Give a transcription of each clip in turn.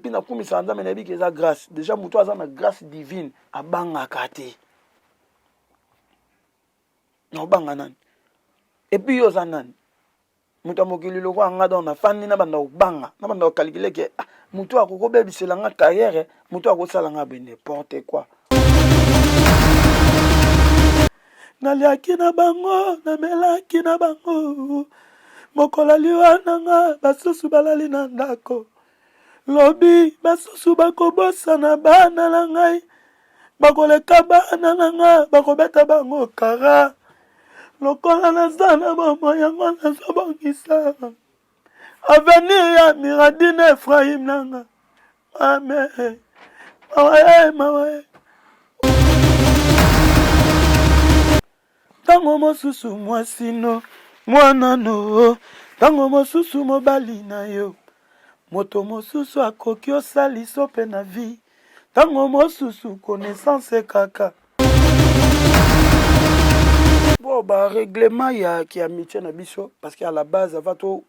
Puis nakumisaka Nzambe nayebi ke eza grace. Dejà moto aza na grace divine abangaka te. Naobanga nani? Et puis yo oza nani? Moto ya mokili lokola nga donc nafandi nabanda kobanga, nabanda kokalkile ke ah, moto akoki kobebisela nga carrière, moto akosala nga boye n'importe quoi. Naliaki na bango, namelaki na bango, mokolo ya liwa na nga basusu balali na ndako. Lobi basusu bakobosana bana na ngai, bakoleka bana na ngai, bakobeta bango kara. Lokola naza na bomoi yango nazobongisa avenir ya Miradine Ephraim na nga. Mame, mawa ye, mawa ye. Ntango mosusu mwasi no, mwana no, ntango mosusu mobali na yo, moto mosusu akoki osaliso mpe na vie, ntango mosusu connaissance kaka. Bon, ba règlement ya ki amitié na biso parce que à la base avant to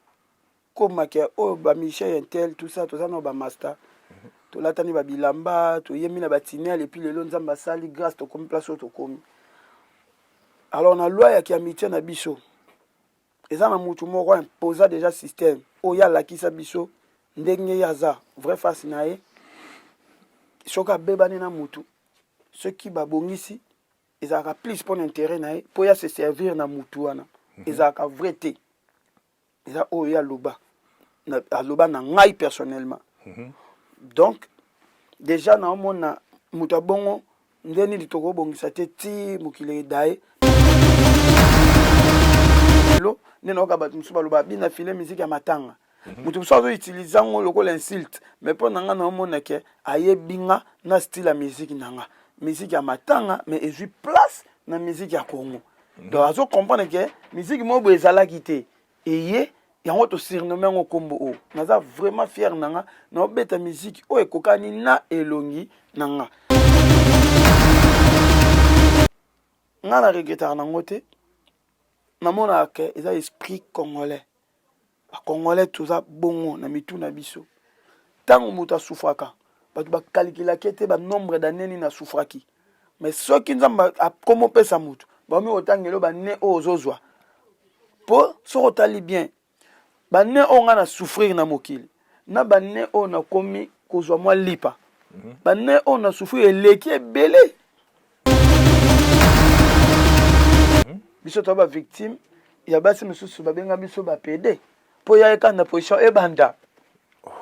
koma ke oyo ba musicien ya intel tout ça toza na ba master tolatani ba bilamba toyembi na ba tunnel et puis lelo nzambe asali grâce tokomi place oyo tokomi alors na loi ya ki amitié na biso eza na mutu moko imposa déjà système oyo alakisa biso ndenge ye aza vraie face na ye soki abebani na mutu soki babongisi ezalaka plus mpo na intérêt na ye mpo ya se servir na mutu wana ezalaka vrai te eza oyo ye aloba aloba na ngai personnellement mm -hmm. donc déjà naomona moto ya bongo nde nini tokobongisa te ti mokili edaye lelo nde nayoka bato mosusu baloba bina file miziki ya matanga mhm. moto mosusu azoutilize yango lokola insulte mais mpo na ngai naomona ke ayebi nga na style ya miziki na nga miziki ya matanga mais ezwi place na miziki ya congo mhm. donc azo comprendre ke miziki moko boye ezalaki te eye yango tosurnome yango nkombo oyo naza vraiment fier na nga naobeta miziki oyo ekokani na elongi na nga nga na regretaka nango te namonaka ke eza esprit congolais Ba congolais toza bongo na mitu na biso. Tango moto asouffraka, bato ba calculaki te ba nombre d'années nini asouffraki. Mais soki Nzambe akomi opesa moto, bakomi kotangela yo ba année oyo ozozwa. Po soki otali bien, ba année oyo nga na souffrir na mokili, na ba année oyo nakomi kozwa mwa lipa, mhm. ba année oyo na souffrir eleki ebele. Biso toza ba victime ya basi mosusu babenga biso ba pede mpo ya ekanda position ebanda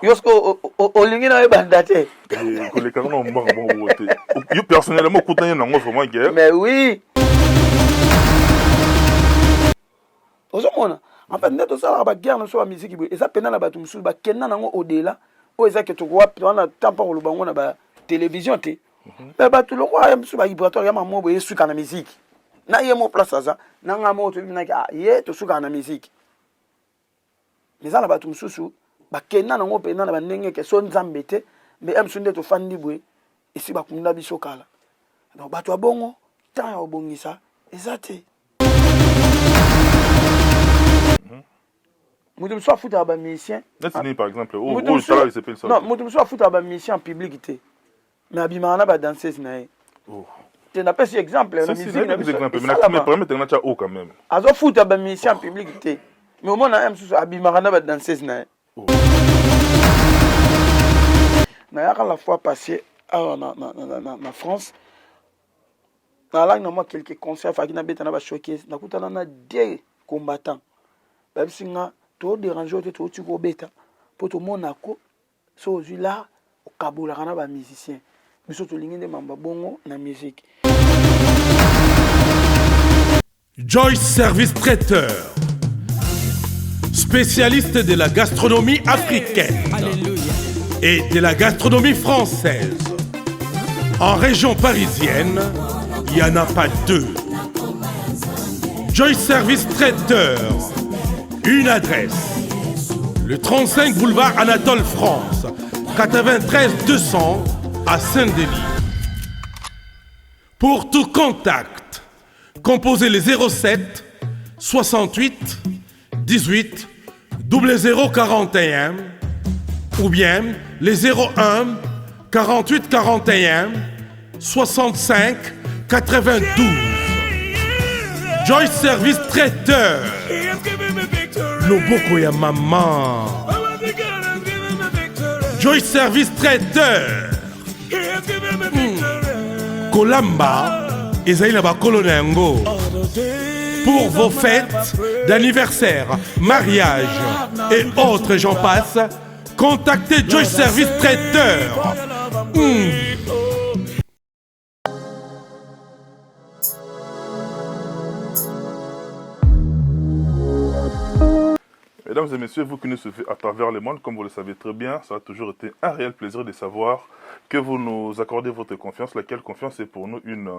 yo siko olingi na ebanda te eh, koleka ngo na mbanga bongo te yo personnellement okutani nango vraiment guerre mais oui ozomona en fait nde tosalaka baguerre na biso ya miziki boye eza mpenza na bato mosusu bakenda nango odela oyo eza ke tokowa wana temps mpo koloba yango na batelevizio te mhm. me bato lokola ye mosusu bavibratoire ya mamo boye esuka na miziki na ye mo place aza na ngai moko toyebi naki ah, ye tosukaka na miziki eza na bato mosusu bakenda nango mpenza na bandenge ke so nzambe te me ye mosusu nde tofandi boye esi bakunda biso kala donc bato ya bongo temps ya kobongisa eza te moto mosusu afutaka ba musicien neti nini par exemple oh, oyo osala esepelisa non moto mosusu afutaka ba musicien en public te mais abimaka na ba danseuse na ye oh. te napesi exemple na musique na biso quand même azofuta ba musicien en public te mais omona ye mosusu abimaka na ba danseuse na ye oh. nayaka la fois passée awa na, na, na, na, na France nalaki na mwa quelques concert faki nabeta na bashowcase nakutana na deux combattants bayebisi nga toderange yo te touti kobeta mpo tomonako so ozwi la okabolaka na bamusicien biso tolingi nde mamba bongo na musique Joyce Service Traiteur, spécialiste de la gastronomie africaine et de la gastronomie française. En région parisienne, il n'y en a pas deux. Joyce Service Traiteur, une adresse. Le 35 boulevard Anatole France, 93 200 à Saint-Denis. Pour tout contact, composez les 07 68 18 0041 ou bien les 01 48 41 65 92. Joy Service Traiteur. Loboko ya maman. Joy Service Traiteur. Kolamba ezali na bakolo na yango. Pour vos fêtes d'anniversaire, mariage et autres, j'en passe, contactez Joy Service Traiteur. Mesdames et messieurs, vous qui nous suivez à travers le monde, comme vous le savez très bien, ça a toujours été un réel plaisir de savoir que vous nous accordez votre confiance, laquelle confiance est pour nous une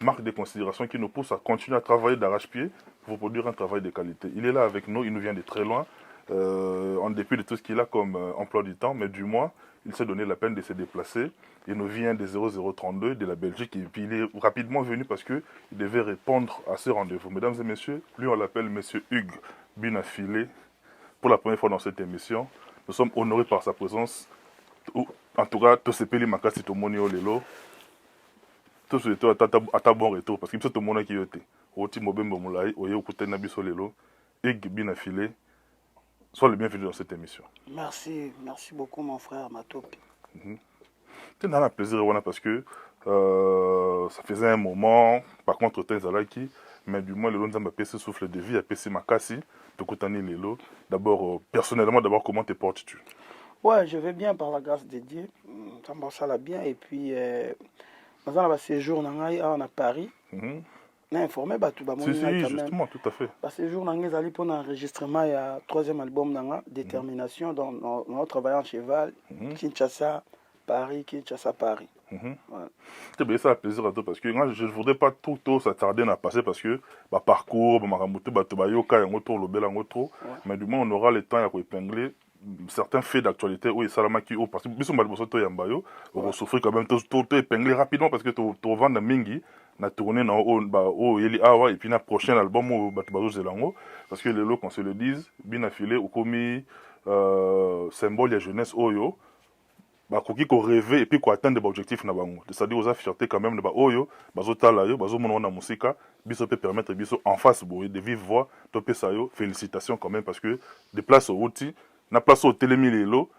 marque de considération qui nous pousse à continuer à travailler d'arrache-pied pour produire un travail de qualité. Il est là avec nous, il nous vient de très loin, en dépit de tout ce qu'il a comme emploi du temps, mais du moins, il s'est donné la peine de se déplacer. Il nous vient des 0032 de la Belgique et puis il est rapidement venu parce qu'il devait répondre à ce rendez-vous. Mesdames et messieurs, lui on l'appelle Monsieur Hugues But na Filet. Pour la première fois dans cette émission, nous sommes honorés par sa présence. En tout cas, tosepeli makasi tomoni yo lelo. Tosouhaite ata bon retour parce que biso tomonaki yo te. Oti mobembo molai oye okutani na biso lelo. Hugues But na Filet, sois le bienvenu dans cette émission. Merci, merci beaucoup mon frère Matopi. C'est un plaisir wana parce que ça faisait un moment, par contre temps ezalaki, mais du moins lelo Nzambe apesi souffle de vie, apesi makasi, tokutani lelo. D'abord, personnellement, d'abord, comment te portes-tu? Ouais, je vais bien par la grâce de Dieu. Nzambe asala bien et puis naza na ba séjour na ngai awa na Paris. Na informé bato bamoni Si, si, ngai quand même. Justement, tout à fait. Ba séjour na ngai ezali mpona enregistrement ya troisième album na nga, Détermination. Donc on travaille en cheval, Kinshasa, Paris, Kinshasa, Paris. Voilà. C'est bien, ça a plaisir à toi parce que moi, je ne voudrais pas trop tôt s'attarder dans le passé parce que bah, parcours, bah, makambo tout, bah, tout, bah, yoka, yango trop, lobela yango trop. Mais du moins, on aura le temps ya koépingler certains faits d'actualité où esalamaki oyo parce que biso mbala liboso toyamba yo, okosouffrir quand même to épingler rapidement parce que tovanda mingi na tournée na oyo oyo oyeli awa et puis na prochain album oyo bato bazozela yango parce que lelo, qu'on se le dise, But na Filet okomi symbole ya jeunesse oyo bakoki korêver et puis koatteindre baobjectif na bango, c'est-à-dire oza fierté quand même na baoyo bazotala yo, bazomona wana mosika. Biso mpe permettre biso en face boye de vive voix topesa yo félicitation quand même parce que de place outi na place oyo otelemi lelo,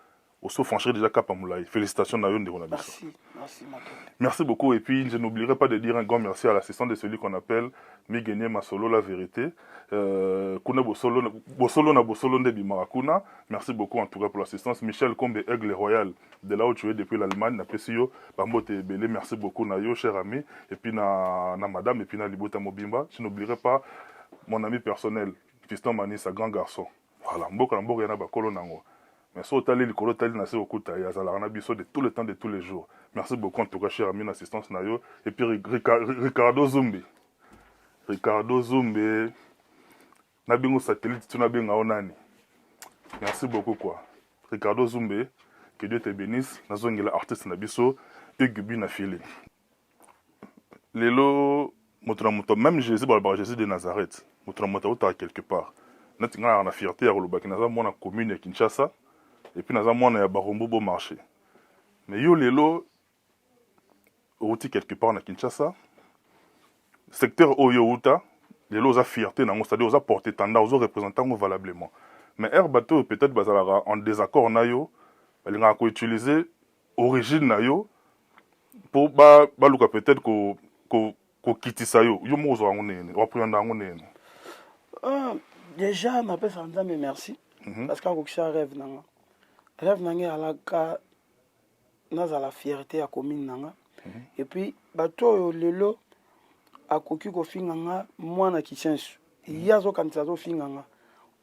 oso franchir déjà cap ya molai. Félicitations na yo, ndeko na biso. Merci, merci Matopi. Merci beaucoup. Et puis, je n'oublierai pas de dire un grand merci à l'assistant de celui qu'on appelle Miguel Masolo, la vérité. Kuna Bosolo, Bosolo na Bosolo nde bimaka kuna. Merci beaucoup en tout cas pour l'assistance. Michel Kombe, Aigle Royal, de là où tu es depuis l'Allemagne, napesi yo, bambote ebele. Merci beaucoup na yo, cher ami. Et puis na madame, et puis na libota mobimba. Je n'oublierai pas mon ami personnel, Fiston Manissa, grand garçon. Voilà, mboka na mboka yana bakolo nango. Mais so otali likolo, otali na se, okuta ye azalaka na biso de tout le temps, de tous les jours. Merci beaucoup en tout cas, cher ami, na assistance na yo. Et puis Ricardo Zumbi, Ricardo Zumbi nabengo satellite to nabenga yo nani. Merci beaucoup quoi, Ricardo Zumbi, que Dieu te bénisse. Nazongela artiste na biso Hugues But na Filet. Lelo moto na moto, même Jésus, balobaka Jésus de Nazareth, moto na moto autaka quelque part. Neti ngai na fierté ya kolobaki naza mwana commune ya Kinshasa et puis naza mwana ya Barumbu Beau Marché. Mais yo lelo outi quelque part na Kinshasa, secteur oyo outa lelo oza fierté nango, c'est-à-dire oza porte étendard, ozo représente yango valablement. Mais ere bato oyo peut-être bazalaka en désaccord na yo, balingaka koutiliser origine na yo mpo baluka peut-être kokitisa yo. Yo moko ozwa yango nene, waprendre yango nene? Déjà napesa Nzambe merci parce que akokisa rêve na nga. Rêve na nga ezalaka nazala fierté ya commune na nga. Et puis bato oyo lelo akoki kofinga nga mwana Kisensu, ye azokanisa azofinga nga,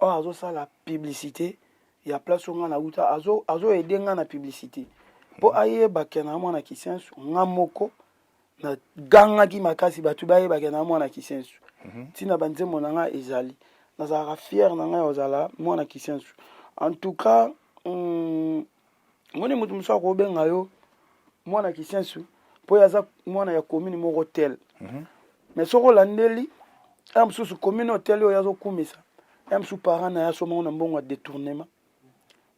oyo azosala publicité ya place oyo nga nauta, azoaider nga na publicité mpo ayebake na mwana Kisensu. Nga moko nagangaki makasi bato bayebake na mwana Kisensu. Ntina banzembo na nga ezali nazalaka fier na ngai ya kozala mwana Kisensu. En tout cas, moni moto mosusu akobenga yo mwana Kisensu mpo ye aza mwana ya commune moko tel, mais soki olandeli ya mosusu commune oyo tel oyo azokumisa, ya mosusu parent na ye asomango na mbongo ya détournement.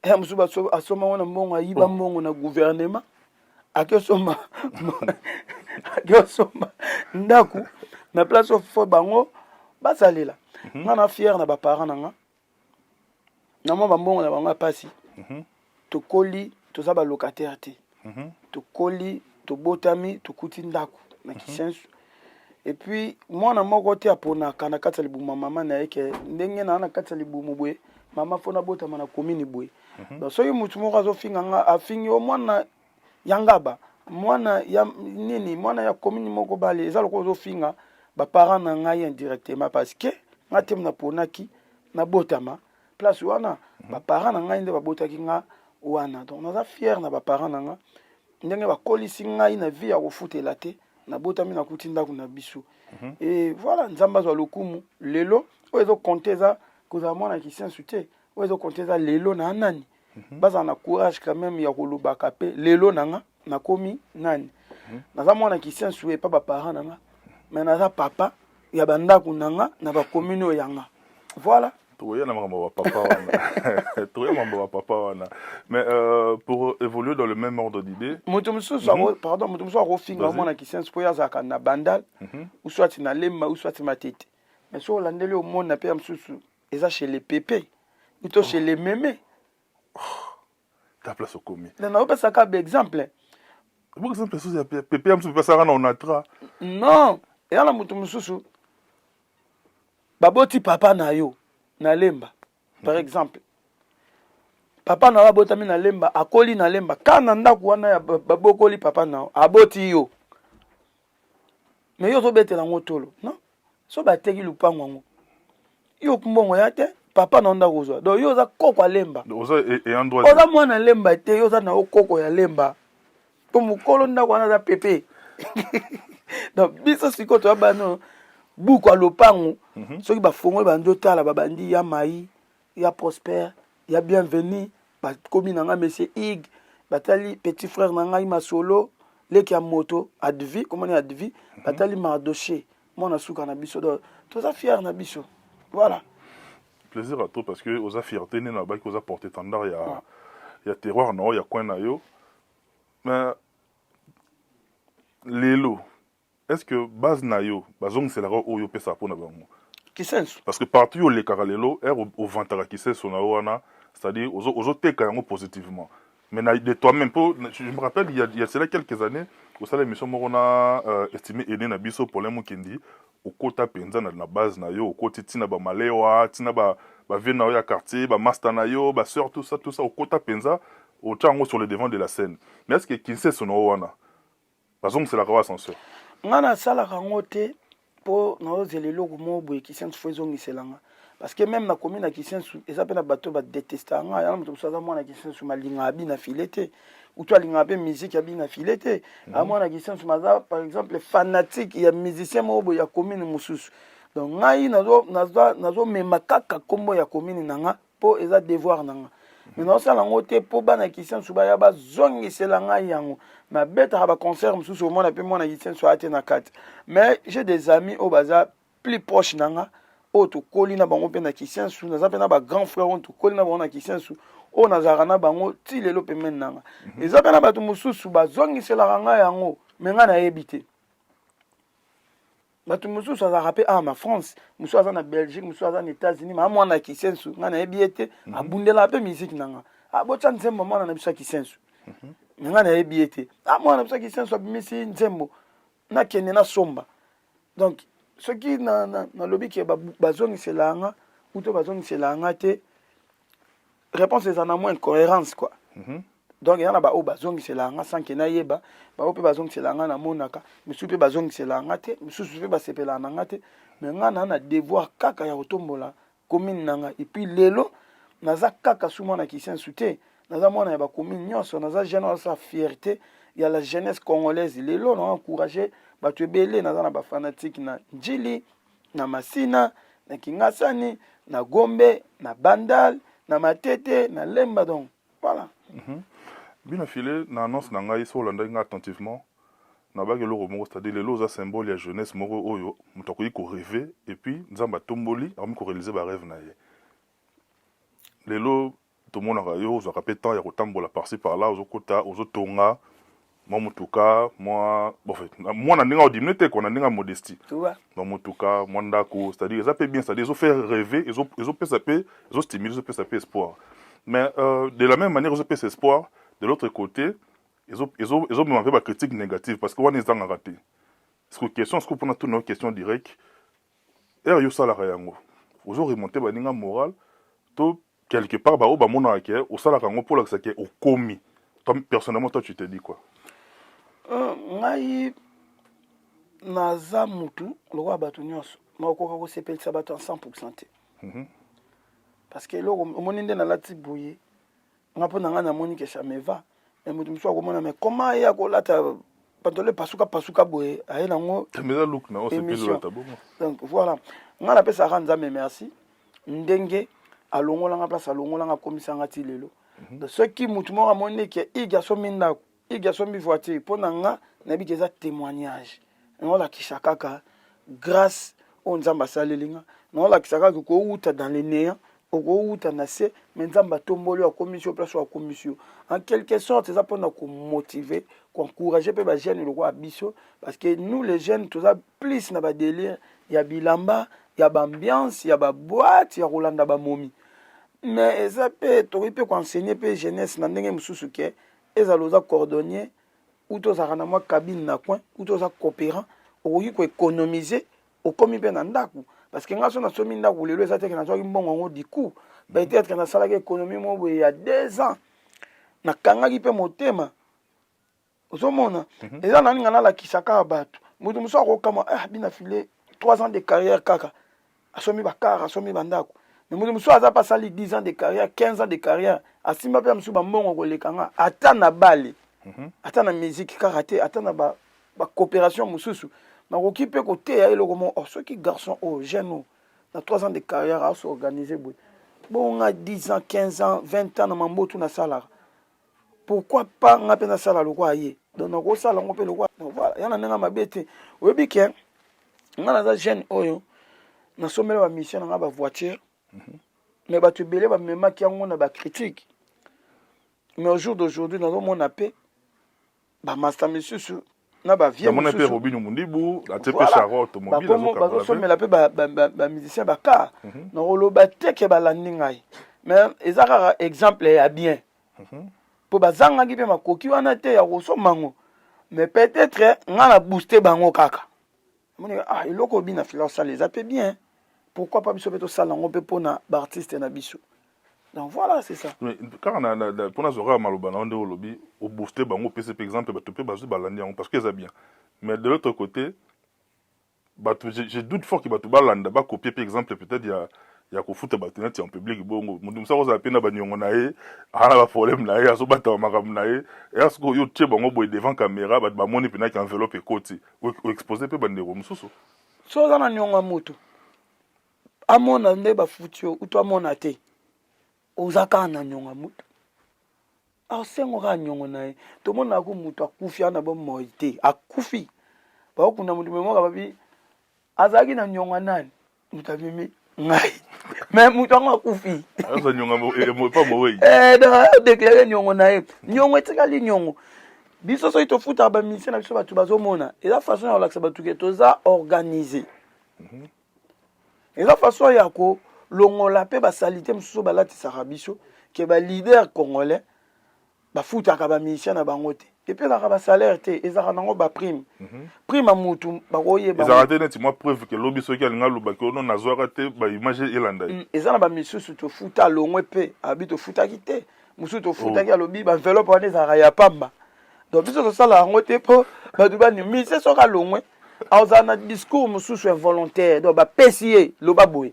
Ya mosusu asomba ngo na mbongo, ayiba mbongo na gouvernement, ake osomba ndako na place oyo fo bango basalela. Nga na fier na baparent na nga, na mwa bambongo na bango ya pasi. Tokoli, toza balocataire te. Tokoli, tobotami, tokuti ndako na Kisensu. Et puis mwana moko te aponaka na kati ya libumu ya mama na ye ke ndenge na na kati ya libumu boye, mama, fo nabotama na komini boye. Donc soki motu moko azofinga nga, afingi o mwana ya Ngaba, mwana ya nini, mwana ya komini moko, bale eza lokola ozofinga baparent na ngai indirectement, parce que nga te naponaki nabotama place wana. Baparent na ngai nde babotaki nga wana. Donc naza fier na baparent na nga, ndenge bakolisi ngai na vie ya kofutela te. Nabotami, nakuti ndako na biso. Et voilà, Nzambe azwa lokumu. Lelo oyo ezocompter eza kozala mwana Kisensu te. Oyo ezocompter eza lelo na nani bazala na courage quand même ya kolobaka mpe lelo na nga nakomi nani. Naza mwana Kisensu epa baparent na nga, mais naza papa ya bandako na nga na bacommune oyo ya nga. Voilà. Tokoya na makambo ya bapapa wana, tokoya makambo ya bapapa wana, mais pour évoluer dans le même ordre d'idée. Moto mosusu, pardon, moto mosusu akofinga mwana Kisensu mpo ye azalaka na Bandal, ou soit na Lemba, ou soit Matete, mais so olandeli, omona mpe ya mosusu eza chez le pepe ou to chez le meme. Ta place okomi. Naopesaka baexemple. Bon, exemple mosusu ya pepe ya mosusu epesaka na Onatra. Non, eya na moto mosusu baboti papa na yo na Lemba, par exemple. Papa na yo abotami na Lemba, akoli na Lemba, ka na ndako wana ya babokoli papa na yo, aboti yo, mais yo ozobetela yango tolo. Non, so bateki lupango yango, yo mbongo ya te, papa na yo ndako ozwa. Donc yo oza koko ya Lemba. Oza mwana Lemba te, yo oza na yo koko ya Lemba, mpo mokolo ndako wana aza pepe. Donc biso sikoyo toya bano buku ya lopango. Soki bafongoli, bandi otala, babandi ya mai ya Prosper, ya Bienvenu, bakomi na ngai Monsieur Ig, batali petit frère na ngai Masolo, leki ya moto Advi, komoni Advi, batali Mardoché, mwana suka na biso. Donc toza fier na biso, voilà. Plaisir à toi, parce que oza fierté nde na baki, oza porte étendard ya terroir na yo, ya coin na yo. Mais lelo, est ce que base na yo bazongiselaka oyo opesaka mpona bango? Kisensu. Parce que partout oyo olekaka lelo, ere ovantaka Kisensu na yo wana, c'est-à-dire ozoteka yango positivement, mais na, de toi-même, po je me rappelle, il y a cela quelques années, osala émission moko na estimé aîné na biso Paulin Mukendi, okota mpenza na base na yo, okoti ntina bamalewa, ntina bavieux na yo ya quartier, bamaster na yo, basœur, tout ça, tout ça, okota mpenza, otya yango sur le devant de la scène. Mais est ce que Kisensu na yo wana bazongiselaka wa ascenseur? Nga nasalaka yango te mpo naozela eloko moko boye Kisensu fo ezongiselanga, parce que même nakomi na Kisensu, eza mpe na bato badetesta nga. Yana moto mosusu aza mwana Kisensu, malingaka bina file te, utu alingaka mpe musique ya bina file te. Aza mwana Kisensu, maza par exemple fanatique ya musicien moko boye ya commune mosusu. Donc ngai nazomema kaka nkombo ya commune na nga mpo eza devoir na nga, mais naosala yango te mpo bana Kisensu baya bazongisela ngai yango. Nabetaka baconcert mosusu, omona mpe mwana Kisensu aya te na kati. Mais j'ai des amis oyo baza plus proche na nga, oyo tokoli na bango mpe na Kisensu. Naza mpe na bagrand frère oyo tokoli na bango na Kisensu, oyo nazalaka na bango ti lelo pembeni na nga. Eza mpe na bato mosusu bazongiselaka ngai yango, mais ngai nayebi te. Bato mosusu azalaka mpe awa na France, mosusu aza na Belgique, mosusu aza na États-Unis, maa mwana ya Kisensu, ngai nayebi ye te. Abundelaka mpe musique na nga, abotya nzembo mwana na biso ya Kisensu, mais ngai nayebi ye te. A mwana na biso ya Kisensu abimisi nzembo, nakende nasomba. Donc soki nalobi ke bazongisela nga ou to bazongisela nga te, réponse eza na mwa incohérence, quoi. Donc eza na baoyo bazongisela nga sans ke nayeba, baoyo mpe bazongisela nga namonaka, misusu mpe bazongisela nga te, misusu mpe basepelaka na nga te. Mais nga na devoir kaka ya kotombola commune na nga. Et puis lelo naza kaka su mwana Kisensu te, naza mwana ya bacommune nyonso. Naza jeune oyo asala fierté ya la jeunesse congolaise. Lelo na encourage bato ebele, naza na bafanatique na Njili, na Masina, na Kingasani, na Gombe, na Bandal, na Matete, na Lemba. Donc voilà. Bino file na annonce na ngai, so olandaki ngai attentivement, nabaki eloko moko, c'est-à-dire lelo oza symbole ya jeunesse moko oyo moto akoki korêver et puis Nzambe atomboli, akomi koréaliser barêve na ye lelo. Tomonaka yo ozwaka mpe temps ya kotambola par-ci par-là, ozokota, ozotonga mwa motuka, mwa bon, en fait, mwa na ndenge ya odimine te quoi, na ndenge ya modestie, mwa motuka, mwa ndako, c'est-à-dire eza mpe bien, c'est-à-dire ezofaire rêver, ezopesa mpe, ezostimule, ezopesa mpe espoir. Mais de la même manière ezopesa espoir, de l'autre côté ezomema mpe bacritique négative, parce que wana ezangaka te. Parce que question sikoyo, mpona tuna yo question direct, ere yo osalaka yango, ozoremonte baninga moral to quelque part baoyo bamonaka ke osalaka yango mpo olakisa ke okomi? Toi personnellement, toi tu te dis quoi? Ngai naza mutu lokola bato nyonso, nakokoka kosepelisa bato en 100 te, parce que eloko omoni nde nalati boye, nga mpo na ngai namoni ke ça me va, mais moto mosusu akomona, mais comment ye akolata pantalon epasuka pasuka boye, aye nango émission? Donc voilà, ngai napesaka Nzambe merci ndenge alongolanga place, alongolanga, akomisanga ti lelo. Donc soki motu moko amoni ke igi asombi ndako, igi asombi voiture, mpo na nga nayebi ke eza témoignage. Naolakisa kaka grâce oyo Nzambe asaleli nga, naolakisa kaka kouta dans le néant, okouta na se, mais Nzambe atomboli yo, akomisi yo place oyo akomisi yo. En quelque sorte eza mpona komotiver, koencourager mpe bajeune lokola biso, parce que nous les jeunes toza plus na badélire ya bilamba, ya baambiance, ya baboîte, ya kolanda bamomi. Mais eza mpe tokoki mpe koenseigner mpe jeunesse na ndenge mosusu ke ezala oza cordonnier ou tozalaka na mwa cabine na coin ou toza coopérant, okoki koéconomiser, okomi mpe na ndako. Parce que nga so nasomi ndako lelo, eza teke nazwaki mbongo yango du coup. Peut-être nasalaki économie moko boye ya 2 ans, nakangaki mpe motema. Ozomona, eza na ninga nalakisa kaka bato. Moto mosusu akokama: "Ah, bina file 3 ans de carrière kaka asombi bacar, asombi bandako." Mais moto mosusu aza mpe asali 10 ans de carrière, 15 ans de carrière, asimba mpe mosusu bambongo koleka nga, ata na bale, ata na musique kaka te, ata na bacoopération mosusu. Nakoki mpe koteya eloko moko: oh, soki garçon oyo, jeune oyo, na 3 ans de carrière aosorganiser boye, bonga 10 ans, 15 ans, 20 ans na mambotu nasalaka, pourquoi pas nga mpe nasala lokola ye? Donc nakosala yango mpe lokola. Voilà, ya na ndenge mabe te. Oyebi ke nga naza jeune oyo nasombela bamission na nga bavoiture, mais bato ebele bamemaki yango na bacritique. Mais au jour d'aujourd'hui nazomona mpe bamasta misusu na bavie. Mpe Robino Mundibu atie mpe charo automobile. Bazosomela mpe bamusicien bacar. Nakoloba te ke balandi ngai, mais eza kaka exemple ya bien, mpo bazangaki mpe makoki wana te ya kosomba yango. Mais peut-être nga na booste bango kaka. Amoni: "Ah, eloko obi na fila osala eza mpe bien, pourquoi pas biso mpe tosala yango mpe mpona baartiste na biso?" Donc voilà, c'est ça. Kaka mpona zwaka maloba na yo, nde olobi obooste bango, opesi mpe exemple, bato mpe bazwi, balandi yango parce que eza bien. Mais de l'autre côté, bato, je doute fort ke bato balanda, bakopie mpe exemple peut-être ya kofuta bato neti en public bongo. Moto mosusu akozala mpe na baniongo na ye, aza na baproblème na ye, azobatama makambo na ye. Eya sikoyo yo tie bango boye devant caméra, bato bamoni mpenaki enveloppe ekoti, oexpose mpe bandeko mosusu. So oza na niongo ya moto, amona nde bafuti yo uto amona te, oza kaka na niongo ya moto, asengo kaka niongo na ye. Tomonaka ko moto akufi, ana bomoi te, akufi, bakokunda moto memoka, babi azalaki na niongo ya nani? Moto abimi ngai, mais moto yango akufi. Déclare niongo na ye, niongo etikali niongo. Biso soki tofutaka bamusicien na biso, bato bazomona, eza façon ya kolakisa bato ke toza organisé, eza façon ya kolongola mpe basalite mosusu balatisaka biso ke baleader congolais bafutaka bamusicien na bango te, epesaka basalaire te, ezalaka nango baprime, prime ya mutu bakoyeba. Ezalaka te neti mwa preuve ke lobi soki alingi alobaki ono nazwaka te, baimage elanda ye? Eza na bamisusu tofuta, alongwe mpe abi tofutaki te. Mosusu tofutaki, alobi baenveloppe wana ezalaka ya pamba. Donc biso tosala yango te mpo bato bani mise. Soki alongwe, azala na discours mosusu involontaire, donc bapesi ye loba boye.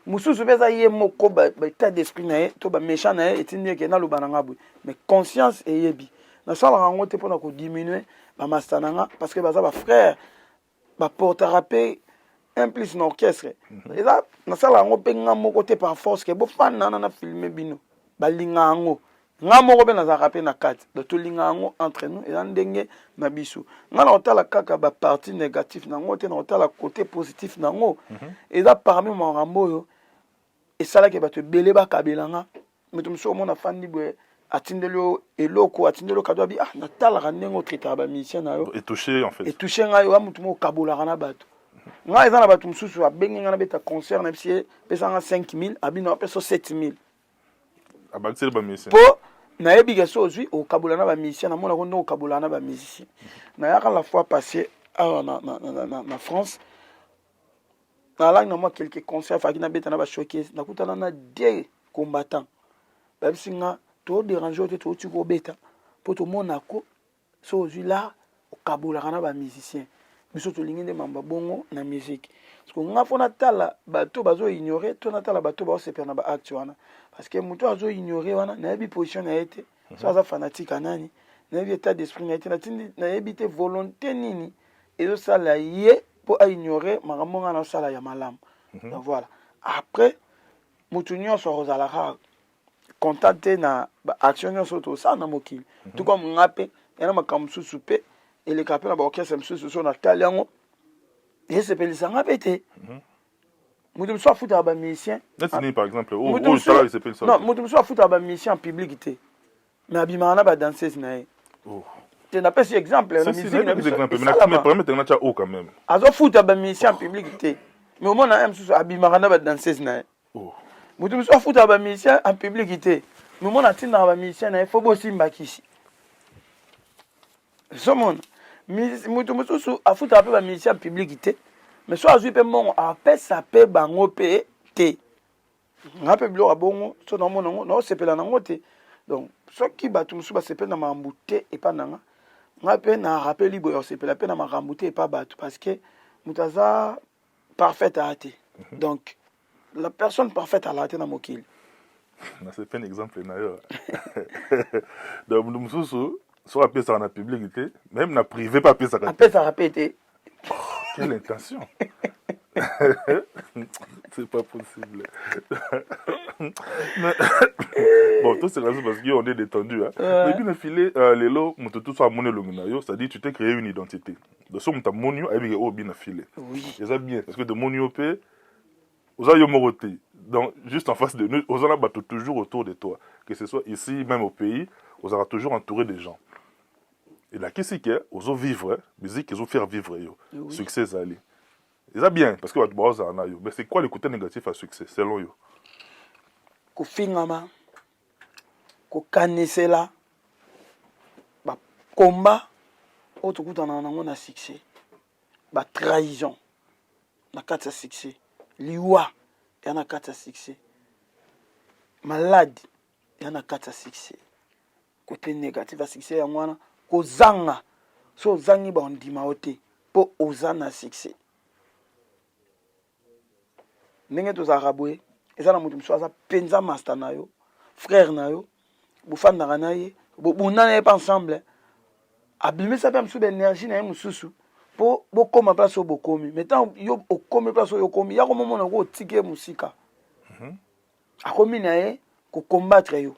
Mosusu mpe eza ye moko, baétat d'esprit na ye to baméchant na ye etindi eke naloba na nga boye. Mais conscience eyebi, nasalaka yango te mpona kodiminue bamasta na nga, parce que baza bafrère, baportaka mpe un plus na orchestre. Eza nasala yango mpe nga moko te par force ke bofanda na filme bino, balinga yango. Nga moko mpe nazalaka mpe na kati, donc tolinga yango entre nous, eza ndenge na biso. Nga na kotala kaka bapartie négatif nango te, na kotala côté positif nango. Eza parmi makambo oyo esalaki bato ebele bakabela nga. Moto mosusu omona afandi boye, atindeli yo eloko, atindeli yo cadeau, abi: "Ah, natalaka ndenge otraitaka bamusicien na yo." Etouché en fait. Etouche ngai. Oya motu moko okabolaka na bato. Ngai eza na bato mosusu abengi ngai nabeta concert na bisi ye, pesanga 5000, abi na apesa 7000. Abakiseli bamusicien. Mpo nayebi ke so ozwi, okabola na bamusicien. Namonako ndenge okabola na bamusicien. Nayaka la fois passé awa na France, nalaki na mwa quelques concert faki nabeta na bashowcase, nakutana na deux combattant. Bayebisi nga: "Todérange oyo te, touti kobeta mpo tomonako so ozwi la, okabolaka na bamusicien. Biso tolingi nde mambo bongo na musique." Parce que nga fo natala bato bazoignore to natala bato baosepela na baacte wana, parce que moto azoignore wana, nayebi position na ye te, so aza fanatique anani, nayebi état d'esprit na ye te, natindi nayebi te volonté nini ezosala ye mpo aignore makambo nga naosala ya malamu. Donc voilà, après motu nyonso akozala kaka content te na baaction nyonso oyo tosala na mokili. Tout comme nga mpe ya na makambo mosusu mpe eleka mpe na baorchestre mosusu, so natali yango, esepelisa nga mpe te. Moto mosusu afutaka bamusicien. Neti nini par exemple oyo osala esepelisa? Non, moto mosusu afutaka bamusicien en public te, mais abimaka na badanseuse na ye te. Napesi exemple na musique na biso esalama. Permettre nga tia o quand même. Azofuta bamusicien en public te, mais omona ye mosusu abimaka na badanseuse na ye. Moto mosusu afutaka bamusicien en public te, mais omona atindaka bamusicien na ye fo bosimba kisi. Ozomona moto mosusu afutaka mpe bamusicien en public te, mais so azwi mpe mbongo, apesa mpe bango mpe te. Nga mpe biloko ya bongo, so naomona yango, naosepela nango te. Donc soki bato mosusu basepeli na makambo te epa na nga, nga mpe na rappeli boye, osepela mpe na makambo te epa bato, parce que moto aza parfaite aya te. Donc la personne parfaite alaka te na mokili. Nasepeli exemple na yo. Donc moto mosusu soki apesaka na public te, même na privé mpe apesaka te. Apesaka mpe te. Quelle intention! C'est pas possible. Mais, bon, tout c'est raison parce qu'on est détendu. Hein. Ouais. Mais bien filé, lelo, moto tout ça amoni elongi na yo, c'est-à-dire tu t'es créé une identité. De ce moto amoni yo, ayebi ke oyo bien filé. Eza bien parce que de moni yo pe oza yo moko te. Donc juste en face de nous, oza na bato toujours autour de toi, que ce soit ici, même au pays, ozalaka toujours entouré de gens. Elakisi ke ozovivre musique, ezofaire vivre yo. Succès ezali, eza bien parce que bato baozala na yo. Mais c'est quoi le côté négatif ya succès selon yo? Kofingama, kokanisela, bakomba oyo tokutanaka nango na succès, batrahison na kati ya succès, liwa ya na kati ya succès, malade ya na kati ya succès. Côté négatif ya succès yango wana. Kozanga, so ozangi, bandima yo te mpo oza na succès. Ndenge tozalaka boye, eza na moto mosusu aza mpenza master na yo, frère na yo, bofandaka na ye, bobunda na ye mpe ensemble, abimisa mpe mosusu baénergie na ye mosusu mpo bokóma place oyo bokomi. Mais ntango yo okomi place oyo okomi, ya komomona ko otiki ye mosika, akomi na ye kocombattre yo,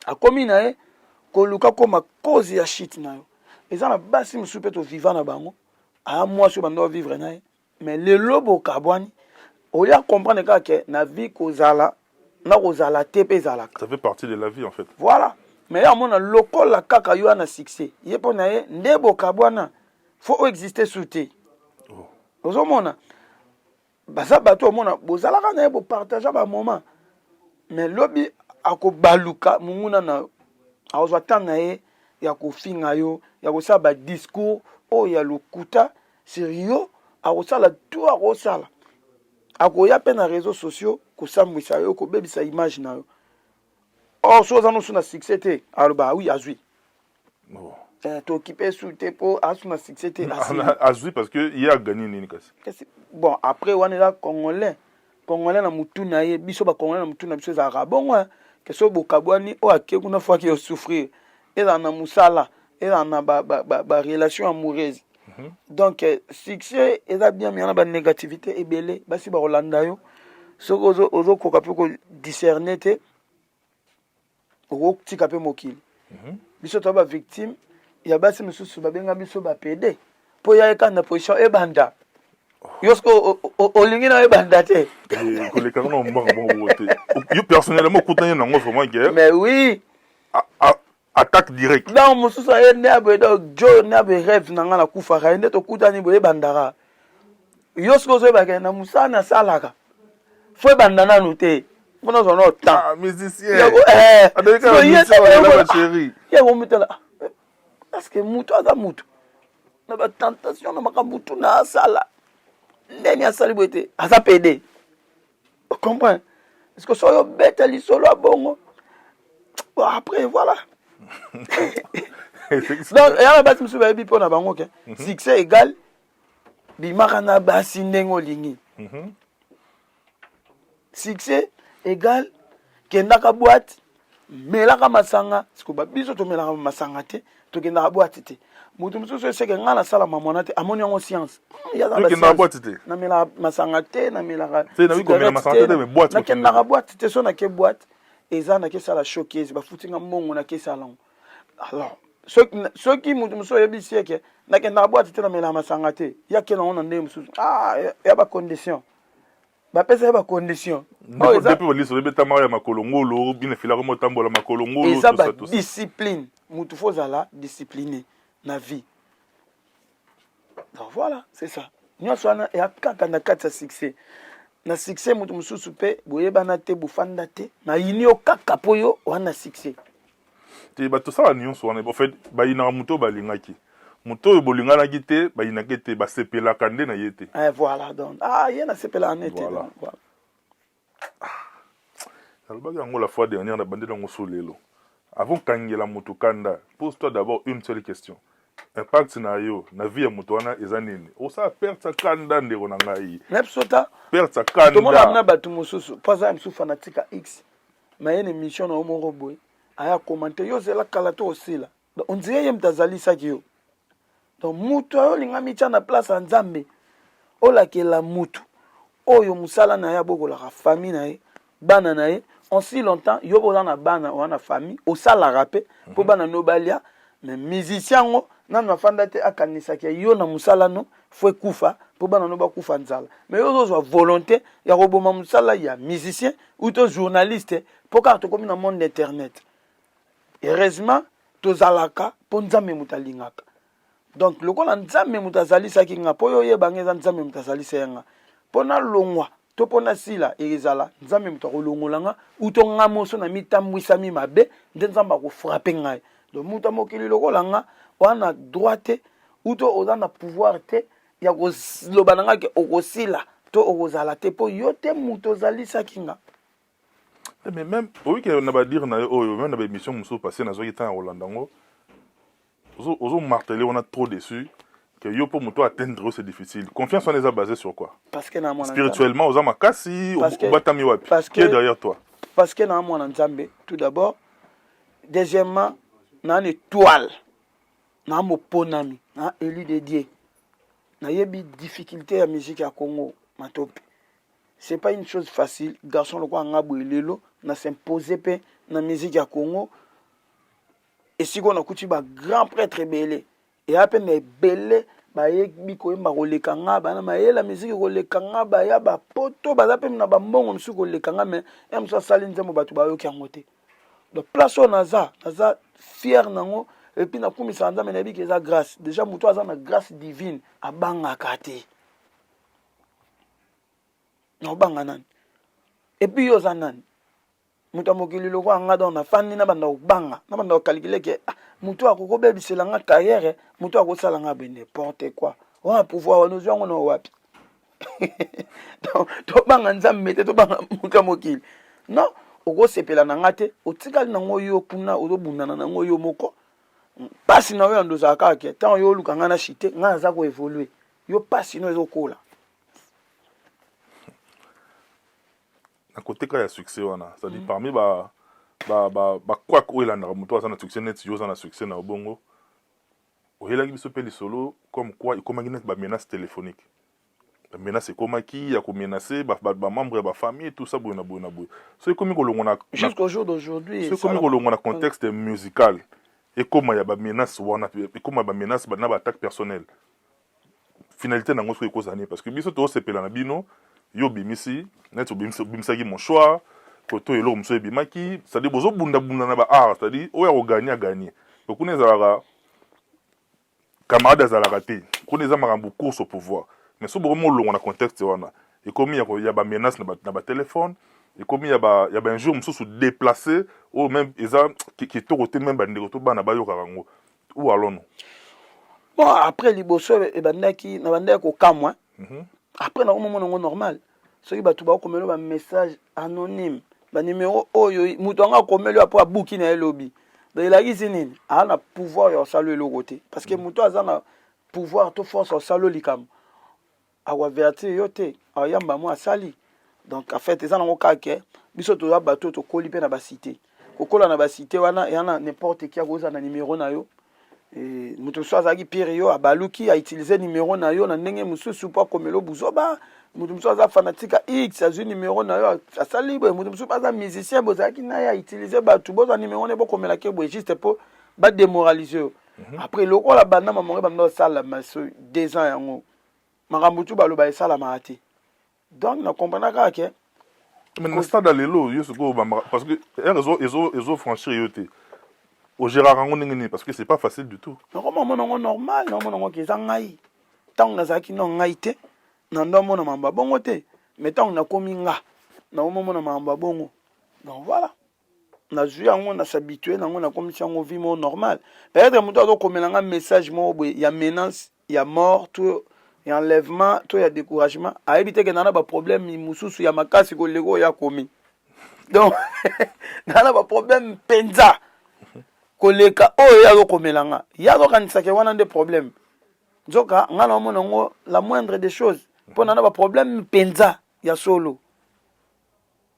akomi na ye koluka koma cause ya shit na yo. Eza na basi mosusu mpe toviva na bango, aya mwasi oyo banda ovivre na ye, mais lelo bokabwani, oya comprendre kaka ke na vie kozala na kozala te mpe ezalaka. Ça fait partie de la vie en fait. Voilà, mais ye amona lokola kaka yo wana succès ye, mpo na ye nde bokabwana, fo oexiste su te. Ozomona baza bato, omona bozalaka na ye, bopartage bamoment, mais lobi akobaluka monguna na yo, akozwa temps na ye ya kofinga yo, ya kosala badiscours oyo ya lokuta sur yo, akosala tout, akosala, akoya mpe na réseaux sociaux kosambwisa yo, kobebisa image na yo. Or so oza nosu na succès te, aloba: "Oui, azwi." Tokipe su te mpo asu na succès te. Azwi parce que ye agani nini kasi? Kasi bon, après wana eza congolais, congolais na mutu na ye. Biso bacongolais na mutu na biso ezalaka bongo ke so bokabwani, oyo ake kuna fo ake osouffrir, ezala na mosala, ezala na barelation amoureuse. Donc succès eza bien, mais wana banégativité ebele. Basi bakolanda yo, soki ozokoka mpe kodiscerne te, okotika mpe mokili. Biso toza bavictime ya basi mosusu, babenga biso bapédé mpo ya eka na position ebanda. Yo siko olingi na ebanda te. Eh, koleka na mbanga bongo te. Yo personnellement okutani nango vraiment guerre. Mais oui. Attaque directe. Donc mosusu aye nde aboye donc jo nde aboye rêve na nga nakufaka ye nde tokutani boye ebandaka. Yo siko ozoyebaka na mosala nasalaka. Fo ebanda nanu te. Mpo nazwa nao temps. Ah, musicien. Eh, ye komitala. Parce que mutu aza mutu. Na ba tentation na makambo tu na asala. Ndeni asali boye te. Aza pede. Comprends? Parce que soki obeta lisolo ya bongo bon, après voilà. Donc eya na basi mosusu bayebi mpo na bango ke succès égal bimaka na basi ndenge olingi. Succès égal kendaka boîte melaka masanga siko ba biso tomelaka masanga te tokendaka boîte te moto mosusu eseke ngai nasala mamwana te amoni yango science hmm, boîte te namelaka masanga te namelaka nakendaka boîte te so nake boîte eza nakesala showcase bafuti nga mbongo nakesala yango alors soki moto mosusu oyebisi eke nakendaka boîte te namelaka masanga te yake nango na ndenge mosusu ah, ya bacondition bapesa ye bacondition depuis baliso ebetamaka ya makolo ngolo bino efilaka motambola makolo ngolo eza badiscipline motu fo ozala discipline na vie. Donc voilà, c'est ça. Nyonso wana eya kaka na kati ya succès. Na succès moto mosusu mpe boyebana te, bofanda te, nayini yo kaka mpo yo wana succès. Te bato sala nyonso wana en fait bayinaka moto oyo balingaki. Moto oyo bolinganaki te bayinaki te basepelaka nde na ye te. Eh, voilà donc ah ye nasepelaka ne te. Voilà. Donc, voilà. Nalobaki yango la fois dernière na bandeli yango so lelo. Avant kangela moto kanda, pose-toi d'abord une seule question. Impact na yo na vie ya moto wana eza nini? Osala perte ya kanda ndeko na ngai. Na biso ta perte ya kanda. Tomona na bato mosusu mpo aza mosusu fanatique ya X. Mais ye na émission na yo moko boye aya commenter yo zela kala to osila. Donc on dirait ye moto azalisaki yo. Donc mutu ayo olinga mitya na place ya Nzambe olakela mutu oyo musala na ye abokolaka famille na ye bana na ye en si longtemps yo boza na bana oza na famille osalaka mpe mpo bana no balia mais musicien yango nanu afanda te akanisaki yo na mosala no fo ekufa mpo bana no bakufa nzala mais yo ozozwa volonté ya koboma mosala ya musicien ou to journaliste mpo kaka tokomi na monde internet. Heureusement tozalaka mpo Nzambe moto alingaka. Donc lokola Nzambe moto azalisaki nga mpo yo oyeba nga eza Nzambe moto azalisa ya nga. Mpo nalongwa to mpo nasila ezala Nzambe moto akolongola nga ou to nga moso na mitambwisami mabe nde Nzambe akofrape ngai. Donc moto ya mokili lokola nga oza na droit te ou to oza na pouvoir te ya koloba na nga ke okosila to okozala te mpo yo te moto ozalisaki nga. Eh, mais même oyoki na badire na yo oyo même na baémission mosusu passé nazwaki ntango ya kolanda yango ozo martele wana trop déçu que yo mpo moto atteindre yo c'est difficile. Confiance wana eza basé sur quoi? Parce que na mwana spirituellement oza makasi, obatami wapi? Qui est derrière toi? Parce que na mwana Nzambe tout d'abord, deuxièmement na étoile, na moponami, na élu de Dieu. Nayebi difficulté ya musique ya Congo matope. C'est pas une chose facile, garçon lokola nga boye lelo na s'imposer pe na musique ya Congo esika oyo nakuti ba grand prêtre ebele eya pe na ebele bayebi koyemba koleka nga bana mayele ya musique koleka nga baya bapoto baza pe na bambongo mosusu koleka nga mais ya mosusu asali nzembo bato bayoki yango te. Donc place oyo naza naza fier nango et puis nakumisaka Nzambe nayebi ke eza grâce. Déjà moto aza na grâce divine abangaka te. Naobanga nani? Et puis yo oza nani? Moto ya mokili lokola nga donc nafandi nabanda kobanga, nabanda kokalkile ke ah, moto akoki kobebisela nga carrière, moto akosala nga boye n'importe quoi. Wana pouvoir wana ozwi yango na wapi? Donc tobanga Nzambe te, tobanga moto ya mokili. Non, okosepela na nga te, otikali nango yo kuna ozobundana nango yo moko. Pasi na yo yando ozalaka kaka ke ntango yo oluka nga na chute, nga naza koevolue. Yo pasi no ezokola. Na koteka ya succès wana, c'est-à-dire parmi ba ba ba ba kwak oyo elandaka moto aza na succès neti yo oza na succès na obongo oyelaki biso mpe lisolo comme quoi ekomaki neti ba menace téléphonique, ba menace ekomaki ya komenace ba, ba, ba membre ya ba famille tout ça boye na boye na boye. So ekomi kolongwa na jusqu'au jour d'aujourd'hui, so ekomi kolongwa na contexte musical ekoma ya ba menace wana, ekoma ya ba menace na ba attaque personnelle. Finalité nango soki ekozala nini? Parce que biso tozosepela na bino, yo obimisi neti obimisaki mon choix koto, eloko mosusu ebimaki, c'est-à-dire bozobundabunda na baart, c'est-à-dire oyo akoganye aganye. Donc kuna ezalaka camarade azalaka te, kuna eza makambo course au pouvoir. Mais so bokomi olongwa na contexte wana, ekomi ya bamenace na batelefone, ekomi ya bainjure mosusu déplacé, oyo même eza kitoko te, même bandeko to bana bayokaka yango. Où allons-nous? Bon, après liboso ebandaki, nabandaki kokamwa. Après nakomomona yango normal. Soki bato bakomela bamessage anonyme, banimero oyo moto yango akomeli oyo apo abuki na ye lobi, donc elakisi nini? Aza na pouvoir ya kosala eloko te, parce que moto aza na pouvoir to force kosala likambo, akoavertir yo te, ayamba mo asali. Donc en fait eza nango kaka ke biso toza bato oyo tokoli mpe na bacité. Kokola na bacité wana eya na n'importe qui akozala na nimero na yo. Moto mosusu azalaki pire yo, abaluki, autilize nimero na yo na ndenge mosusu mpo akomela buzoba. Moto mosusu aza fanatique ya x, azwi nimero na yo, asali boye. Moto mosusu aza musicien, bozalaki na ye, autilize bato, bozwa nimero na ye, bokomelaki boye, juste mpo badémoralize yo. Après lokola banda mamongo banda osalama so 2 ans, yango makambo tu baloba esalamaka te. Donc na comprendre kaka ke Mais na stade ya lelo, yo sikoyo, parce que ere ezofranchir yo te, ogéraka yango ndenge nini? Parce que c'est pas facile du tout. Nakoma omona yango normal, naomona yango ke eza ngai. Ntango nazalaki no ngai te, na ndo amona makambo ya bongo te, mais ntango nakomi nga, naomomona makambo ya bongo. Donc voilà, nazwi yango, nas'habitue nango, nakomisi yango vie moko normal. Peut-être moto azokomela nga message moko boye ya menace ya mort to ya enlèvement to ya découragement, ayebi te ke na na baproblème mosusu ya makasi koleka oyo akomi. Donc na na baproblème mpenza koleka oyo ye azokomela nga. Ye azokanisaka wana nde problème, nzoka nga na omona yango la moindre des choses, mpo na na baproblème mpenza ya solo.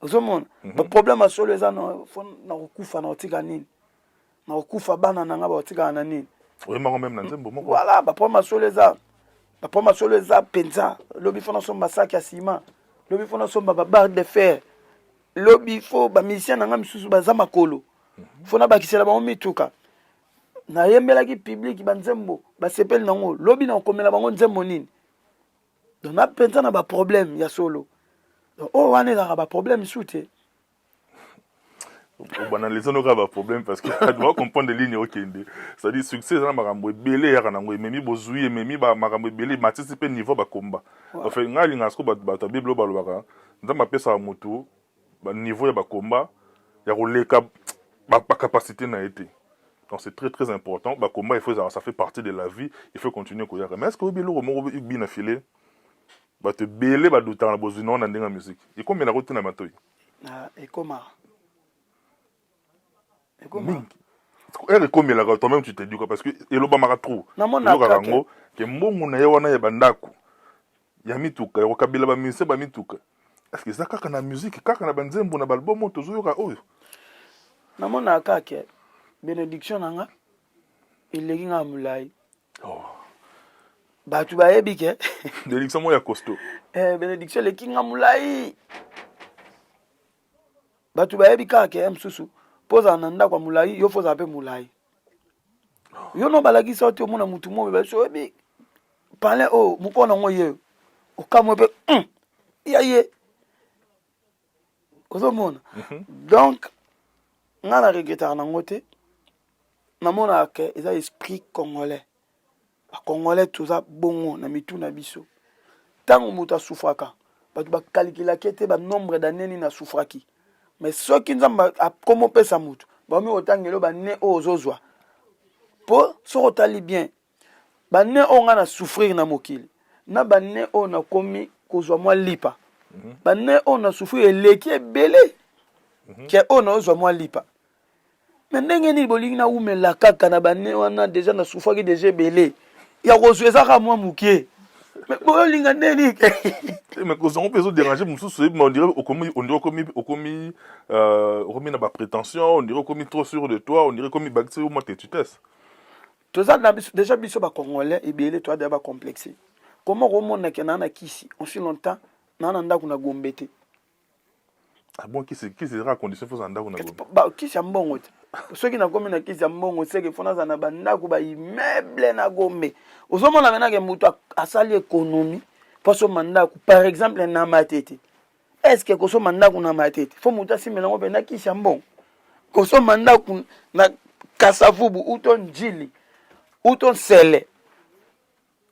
Ozomona baproblème ya solo eza na kokufa, na kotika nini, na kokufa bana na nga bakotikala na nini. Oyembango même na nzembo moko. Voilà, baproblème ya solo eza, baproblème ya solo eza mpenza. Lobi fo nasomba saki ya ciment, lobi fo nasomba babarre de fer, lobi fo bamusicien na nga misusu baza makolo, fo nabakisela bango mituka. Nayembelaki public banzembo, basepeli nango, lobi na kokomela bango nzembo nini? Donc na mpenza na baproblème ya solo. Donc oyo wana ezalaka baproblème su te. Obanalize no kaka baproblème, parce que doit comprendre ligne okende, c'est-à-dire succès eza na makambo ebele eyaka nango, ememi bozwi, ememi makambo ebele, ematisi mpe niveau bakomba. Enfin, ngai alingaka siko bato ya Bible oyo balobaka Nzambe apesaka motu baniveau ya bakomba ya koleka bacapacité na ye te. Donc c'est très très important, bakomba il faut ezala, ça fait partie de la vie, il faut continuer koyaka. Mais est ce que oyebi eloko moko bina file, bato ebele badutaka na bozwi na wana ndenge ya musique ekomelaka te na matoi? Ekomaka. Mingi ere ekomelaka, toi-même tu te dis quoi? Parce que elobamaka trop, elokaka yango ke mbongo na ye wana ya bandako, ya mituka, ya kokabela bamusicien bamituka, est ce que eza kaka na musique, kaka na banzembo, na baalbum oyo tozoyoka oyo? Namonaka kaka ke bénédiction na nga eleki nga molai. Oh. Bato bayebi ke Bénédiction moko ya costaud. Bénédiction eleki nga molai. Bato bayebi kaka ke mosusu mpo ozala na ndako ya molai, yo fo ozala mpe molai. Yo no balakisa yo te, omona motu moko babiso oyebi palin oyo mokolo nango ye okamwe mpe ya ye ozomona. Donc nga na regretaka nango te. Namonaka ke eza esprit congolais. Bacongolais toza bongo na mitu na biso. Ntango moto asufraka, bato bakalikilaki ete banombre d'année nini asufraki, mais soki Nzambe akoma opesa motu, baomi kotangela bane oyo ozozwa. Mpo soki otali bien, bane oyo ngai na souffrir na mokili na bane oyo nakomi kozwa mwa lipa, bane oyo na souffrir eleki ebele ke oyo naozwa mwa lipa. Me ndenge nini bolingi nawumela kaka na bane wana? Deja nasufaki deja ebele, ya kozwa eza kaka mwa moke, me boyolinga ndeni? Mais kozango mpe ezodérange mosusu. On dirait okomi, on dirait okomi na baprétention, on dirait okomi trop sûr de toi, on dirait okomi bakisi yo mwa têtutesse. Toza na biso déjà, biso bacongolais ebele toza deja bacomplexe. Comment komonake naa na kisi aussi longtemps naa na ndako na Gombe te? Ah bon, kisi, kisi ezaka condition fo ozala ndako na Gombe? Kisi ya mbongo te. Soki nakomi na kisi ya mbongo, seke fo nazala na bandako, baimmeuble na Gombe. Ozomona menake moto asali économie mpo asomba ndako, par exemple na Matete. Est ce que kosomba ndako na Matete, fo moto asimbela yango mpenza kisi ya mbongo? Kosomba ndako na Kasavubu uto Njili uto Nsele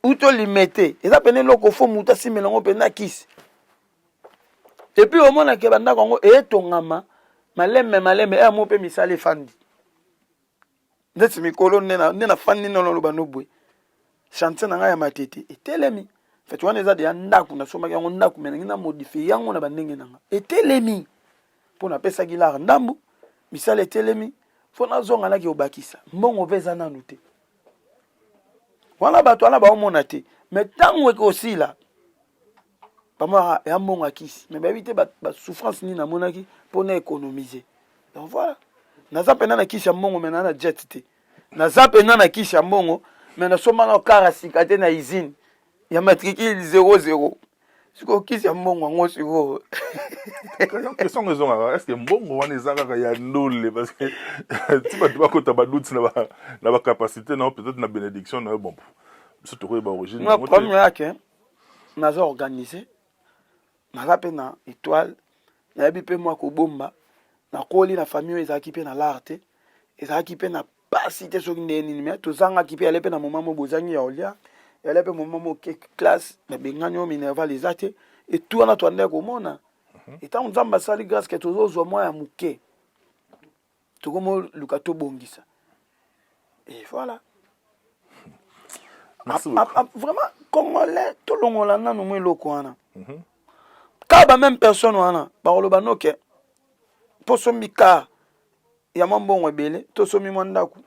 uto Limete, eza pene eloko fo moto asimbela yango mpenza kisi? Et puis omonake bandako yango etongama malembe malembe, eya mo mpe misala efandi ndeti mikolo nde nafandi noloba no boye, chantier na ngai ya Matete etelemi. Feti wana eza deya ndako, nasombaki yango ndako, me nangi na modifie yango na bandenge na nga. Etelemi mpo napesaki lar ndambu, misala etelemi, fo nazonga naki obakisa mbongo mpe eza nanu te. Wana bato wana baomona te, me ntango ekosila bamonaka ya mbongo ya kisi, me bayebi te basouffrance nini namonaki mpo na économiser. Donc voilà, naza mpenza na kisi ya mbongo, me naa na jet te. Naza mpenza na kisi ya mbongo, me nasomba na kara sika te, na usine ya matricule 00. Sikoyo kisi ya mbongo yango sikoyo. Question ngo ezongaka: est ce que mbongo wana eza kaka ya ndole? Parce que ti bato bakota badoute na bacapacité na yo, peut-être na bénédiction na yo. Bon, biso tokoyeba origine. Non, problème yake, naza organisé, naza mpe na étoile, nayebi mpe mwa kobomba. Nakoli na famille oyo ezalaki mpe na lar te, ezalaki mpe na pasi te. Soki ndenge nini, me tozangaki mpe, yale mpe na moma mo bozangi ya kolia, yale mpe moma mo ke classe babengani oyo, minerval eza te. Etu wana toandaki komona etango Nzambe asali grâce ke tozozwa mwa ya moke, tokomoluka tobongisa, et voilà. Vraiment, Congolais, tolongola nanu mwa eloko wana. Kaka bameme personne wana bakoloba noke mpo sombi car ya mwa mbongo ebele, tosomi mwa ndako,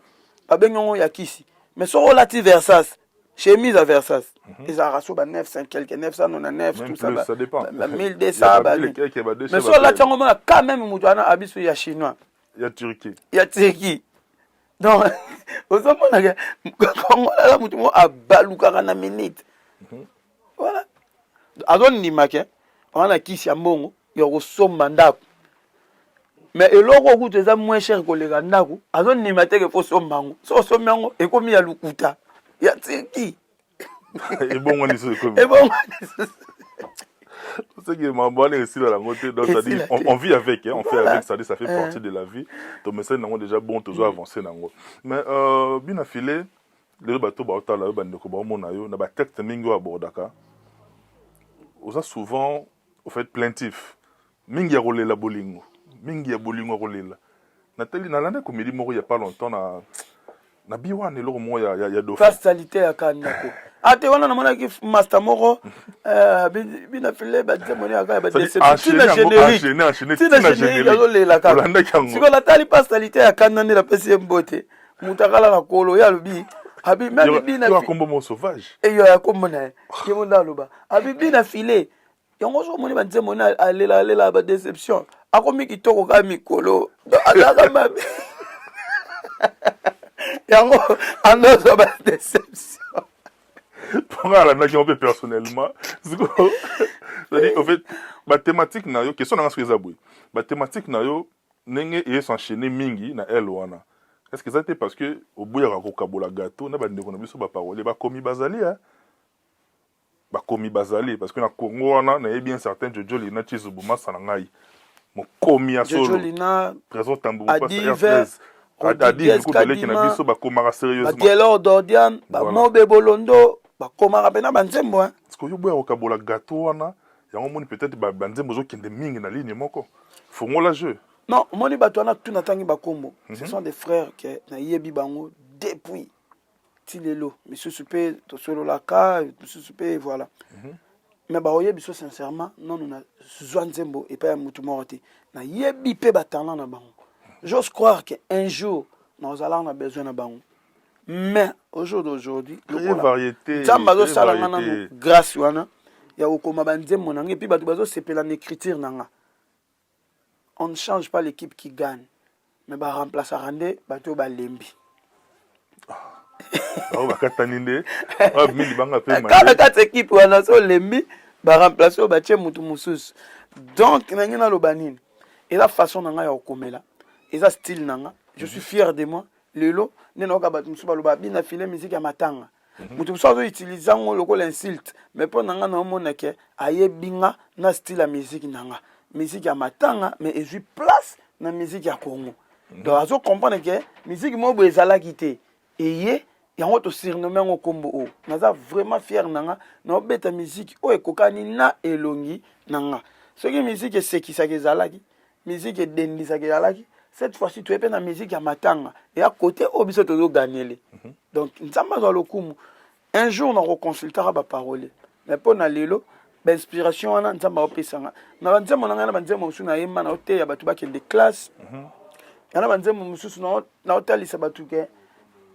babengi yango ya kisi. Mais soki olati Versace, chemise ya Versace ezalaka so ba 900 quelque, 999, tout ça, ba 1200. Mais soki olati yango, mona quand même moto wana abiso ya Chinois. Ya Turquie. Ya Turquie. Donc ozomonaka Congolais aza motu moko abalukaka na minute. Voilà, azondima ke wana kisi ya mbongo ya kosomba ndako, mais eloko okutu eza moins cher koleka ndako, azondima te ke fo somba yango. So osombi yango, ekomi ya lukuta, ya Turquie. Ebongo lisusu ekomi. Ebongo lisusu. C'est que ma bonne esila yango te. Donc c'est-à-dire on vit avec, hein, on fait avec, c'est-à-dire ça fait partie de la vie. Donc mais ça nango déjà, bon, tozo avancer nango. Mais bina filet, lelo bato baotala yo, bandeko baomona yo na batexte mingi oyo abordaka, oza souvent au fait plaintif, mingi ya kolela bolingo, mingi ya bolingo ya kolela. Natali, nalanda comédie moko il y a pas longtemps na bi wana, eloko moko ya dauphin. Face ya kandako ate wana, namonaki master moko bina file banzembo yaka ya badéception, tina générique, tina générique azolela kaka. Sikoyo natali pasalité ya kanda nde napesi ye mbote. Moto akala na kolo, ye alobi abi meme bina kombo mo sauvage. Eyo ya kombo na ye, ye mo nde aloba abi bina file yango. So omoni banzembo ne alela, alela badéception, akomi kitoko kaka mikolo azalaka mabe, yango andozwa badéception. Mponga alandaki yango mpe personnellement. C'est-à-dire, au fait, bathématique na yo, question na nga soki eza boye, bathématique na yo ndenge eye s'enchaîner mingi na ele wana, est ce que eza te parce que oboyaka kokabola gâteau na bandeko na biso baparolier? Bakomi bazali, bakomi bazali, parce que na Congo wana nayebi un certain Jojo Lina Chizubu, masa na ngai, mokomi ya solo, Trésor Tambu, Adive kuteleki na biso, bakomaka sérieusement. Bagelor Dordian, bamobe Bolondo, bakomaka mpena banzembo. Parce que oyo boya kokabola gâteau wana, yango omoni peut-être banzembo ozokende mingi na ligne moko, fongola jeu. Non, omoni bato wana tuna ntangi bakombo, ce sont des frères ke nayebi bango depuis ti lelo. Misusu mpe tosololaka, misusu mpe voilà. Mais baoyebi so sincèrement, nanu nazwa nzembo epai ya motu moko te. Nayebi mpe batalent na bango. J'ose croire que un jour nazalaka na besoin na bango, mais au jour d'aujourd'hui Nzambe azosala nga nanu grâce wana ya kokoma banzembo na nga, et puis bato bazosepela na écriture na nga. On ne change pas l'équipe qui gagne, mais baremplaçaka nde bato oyo balembi. Bango bakatani nde mingi banga mpe. Kaka kati équipe wana, so olembi, baremplace oyo, batie motu mosusu. Donc nangi naloba nini? Eza façon na ngai ya kokomela, eza style na nga. Je suis fier de moi. Lelo nde nayoka bato mosusu baloba bina file musique ya matanga. Moto mosusu azo utiliser yango lokola insulte, mais mpo na nga naomona ke ayebi nga na style ya musique na nga. Musique ya matanga mais ezwi place na musique ya Congo. Donc azo comprendre ke musique moko boye ezalaki te. Eye yango to surnomme yango kombo oyo. Naza vraiment fier na nga, naobeta musique oyo ekokani na elongi na nga. Soki musique esekisaka ezalaki, musique edendisaka ezalaki, cette fois-ci toye mpe na musique ya matanga eya côté oyo biso tozogagnele. Donc Nzambe azwa lokumu. Un jour nakoconsultaka baparolier, mais mpo na lelo bainspiration wana Nzambe aopesa nga na banzembo na ngai. Na banzembo mosusu nayemba, naoteya bato bakende classe. Ya na banzembo mosusu naotalisa bato ke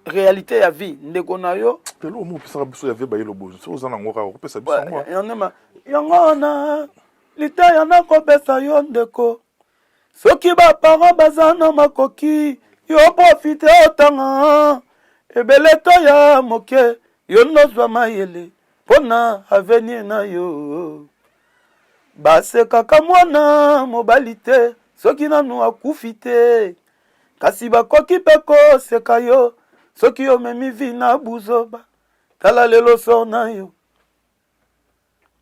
réalité ya vie, ndeko na yo. Lelo omo opesaka biso ya vie bayelo bozo, soki oza nango kaka okopesa biso yango. Yango yango wana liteya nakopesa yo, ndeko. Soki baparent baza na makoki, yo profite otanga ebele to ya moke, yo nozwa mayele mpona avenir na yo. Basekaka mwana mobali te soki nanu akufi te, kasi bakoki mpe koseka yo soki omemi vie na buzoba. Tala lelo sort na yo.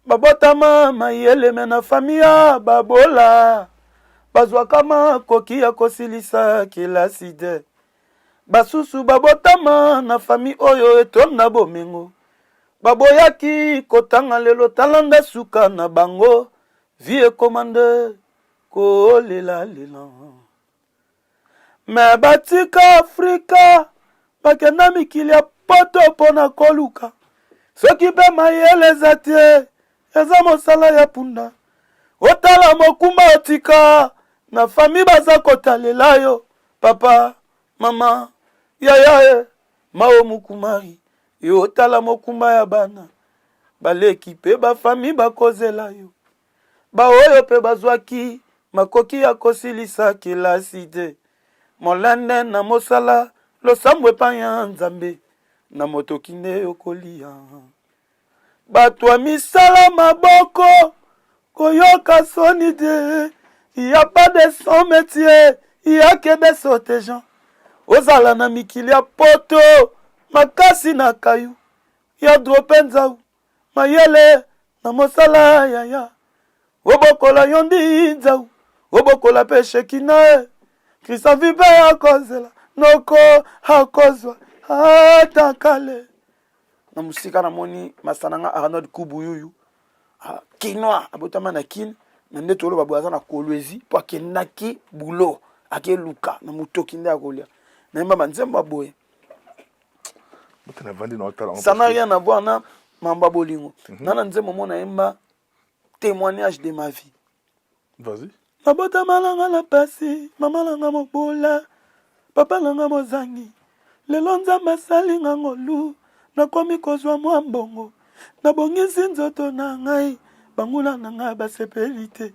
Babotama mayele me na famille ya babola, bazwaka makoki ya kosilisa kelasi te. Basusu babotama na famille oyo etonda bomengo, baboyaki kotanga. Lelo tala nde suka na bango, vie ekoma nde kolelalela. Me batika Afrika, bakenda mikili ya Poto mpona koluka. Soki mpe mayele eza te, eza mosala ya punda. Otala mokumba otika na famille, baza kotalela yo, papa, mama, yaya e mao mukumari. Yo otala mokumba ya bana, baleki mpe bafamille bakozela yo. Baoyo mpe bazwaki makoki ya kosilisa kelasi te, molende na mosala, losambo epai ya Nzambe, na motoki nde okolia. Bato ya misala maboko, koyoka soni te. Y a pas de sot métier, y a que des sottes gens. Ozala na mikili ya Poto, makasi na kayu ya drope nzau, mayele na mosala yaya obokola yo ndi nzau, obokola mpe shekina e Kristavi mpe akozela noko akozwa ata kale na mosika. Namoni masa na nga Arnold Kubuyuyu, kinois, abotama na Kine, na nde toloba boye aza na Kolwezi mpo akendaki bulo, akeluka na motoki nde akolia. Nayemba banzembo ya boye. Ça n'a rien à voir na mambo ya bolingo. Na nzembo mo nayemba, témoignage de ma vie. Vas-y. Nabotama nanga na pasi, mama nanga mobola, papa nanga mozangi. Lelo Nzambe asali nga ngolu, nakomi kozwa mwa mbongo, nabongisi nzoto na ngai. Banguna na ngai basepeli te,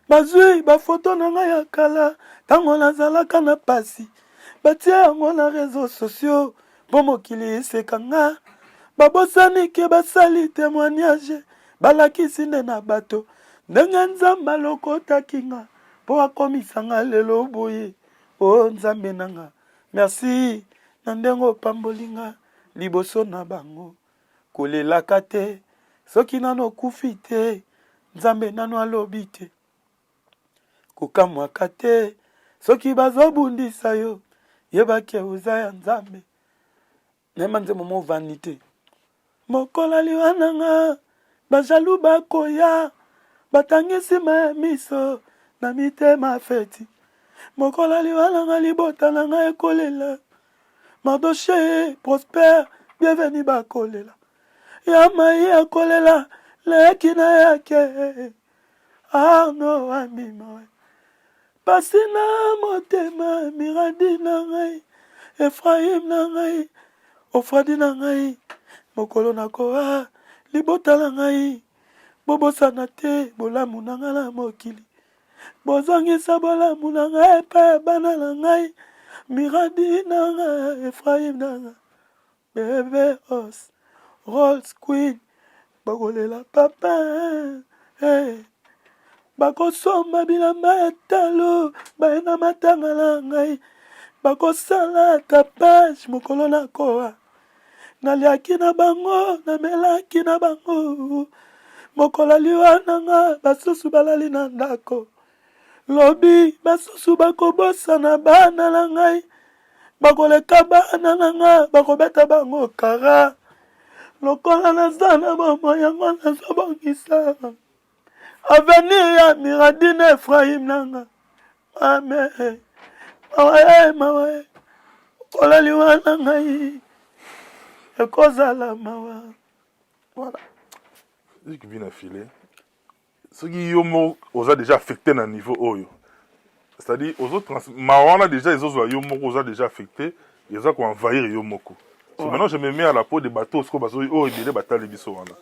bazwi bafoto na ngai ya kala ntango nazalaka na pasi, batie yango na réseaux sociaux mpo mokili eseka nga. Babosani ke basali témoignage, balakisi nde na bato ndenge Nzambe alokotaki nga mpo akomisa nga lelo boye. O Nzambe na nga, merci na ndenge opamboli nga liboso na bango. Kolelaka te soki nano okufi te, Nzambe nano alobi te. Kokamwaka te soki bazobundisa yo, yebaki oza ya Nzambe. Nayemba nzembo mo vanité. Mokolo liwa na nga, bajaloux bakoya, batangisi ma ya miso na mitema feti. Mokolo liwa na nga, libota na nga ekolela. Mardoche, Prosper, Bienvenu bakolela, ya mai akolela, leki na yake Arno Amima, pasi na motema. Miradi na ngai, Efraim na ngai, Ofradi na ngai, mokolo nakoa, libota na ngai bobosana te bolamu na ngai na mokili. Bozongisa bolamu na ngai epai ya bana na ngai. Miradi na ngai, Efraim na ngai, bebe os Rolls Queen bakolela papa, hey. Bakosomba bilamba ya talo, baye na matanga na ngai. Bakosala ata page mokolo nakowa. Naliaki na bango, namelaki na bango. Mokolo ya liwa na nga, basusu balali na ndako. Lobi basusu bakobosana bana na ngai, bakoleka bana na nga, bakobeta bango kara. Lokola naza na bomoi yango nazobongisa avenir ya Miradine Ephraim na nga. Mame, mawa ye, mawa ye, lokola liwa na ngai ekozala mawa. Voilà. Zik bina filet. Soki yo moko oza déjà affecté na niveau oyo, c'est-à-dire ozo trans mawa wana déjà ezozwa yo moko oza déjà affecté, eza ko envahir yo moko. So ouais. Maintenant je me mets à la peau de bateau siko bazo oyo ebele batali biso wana.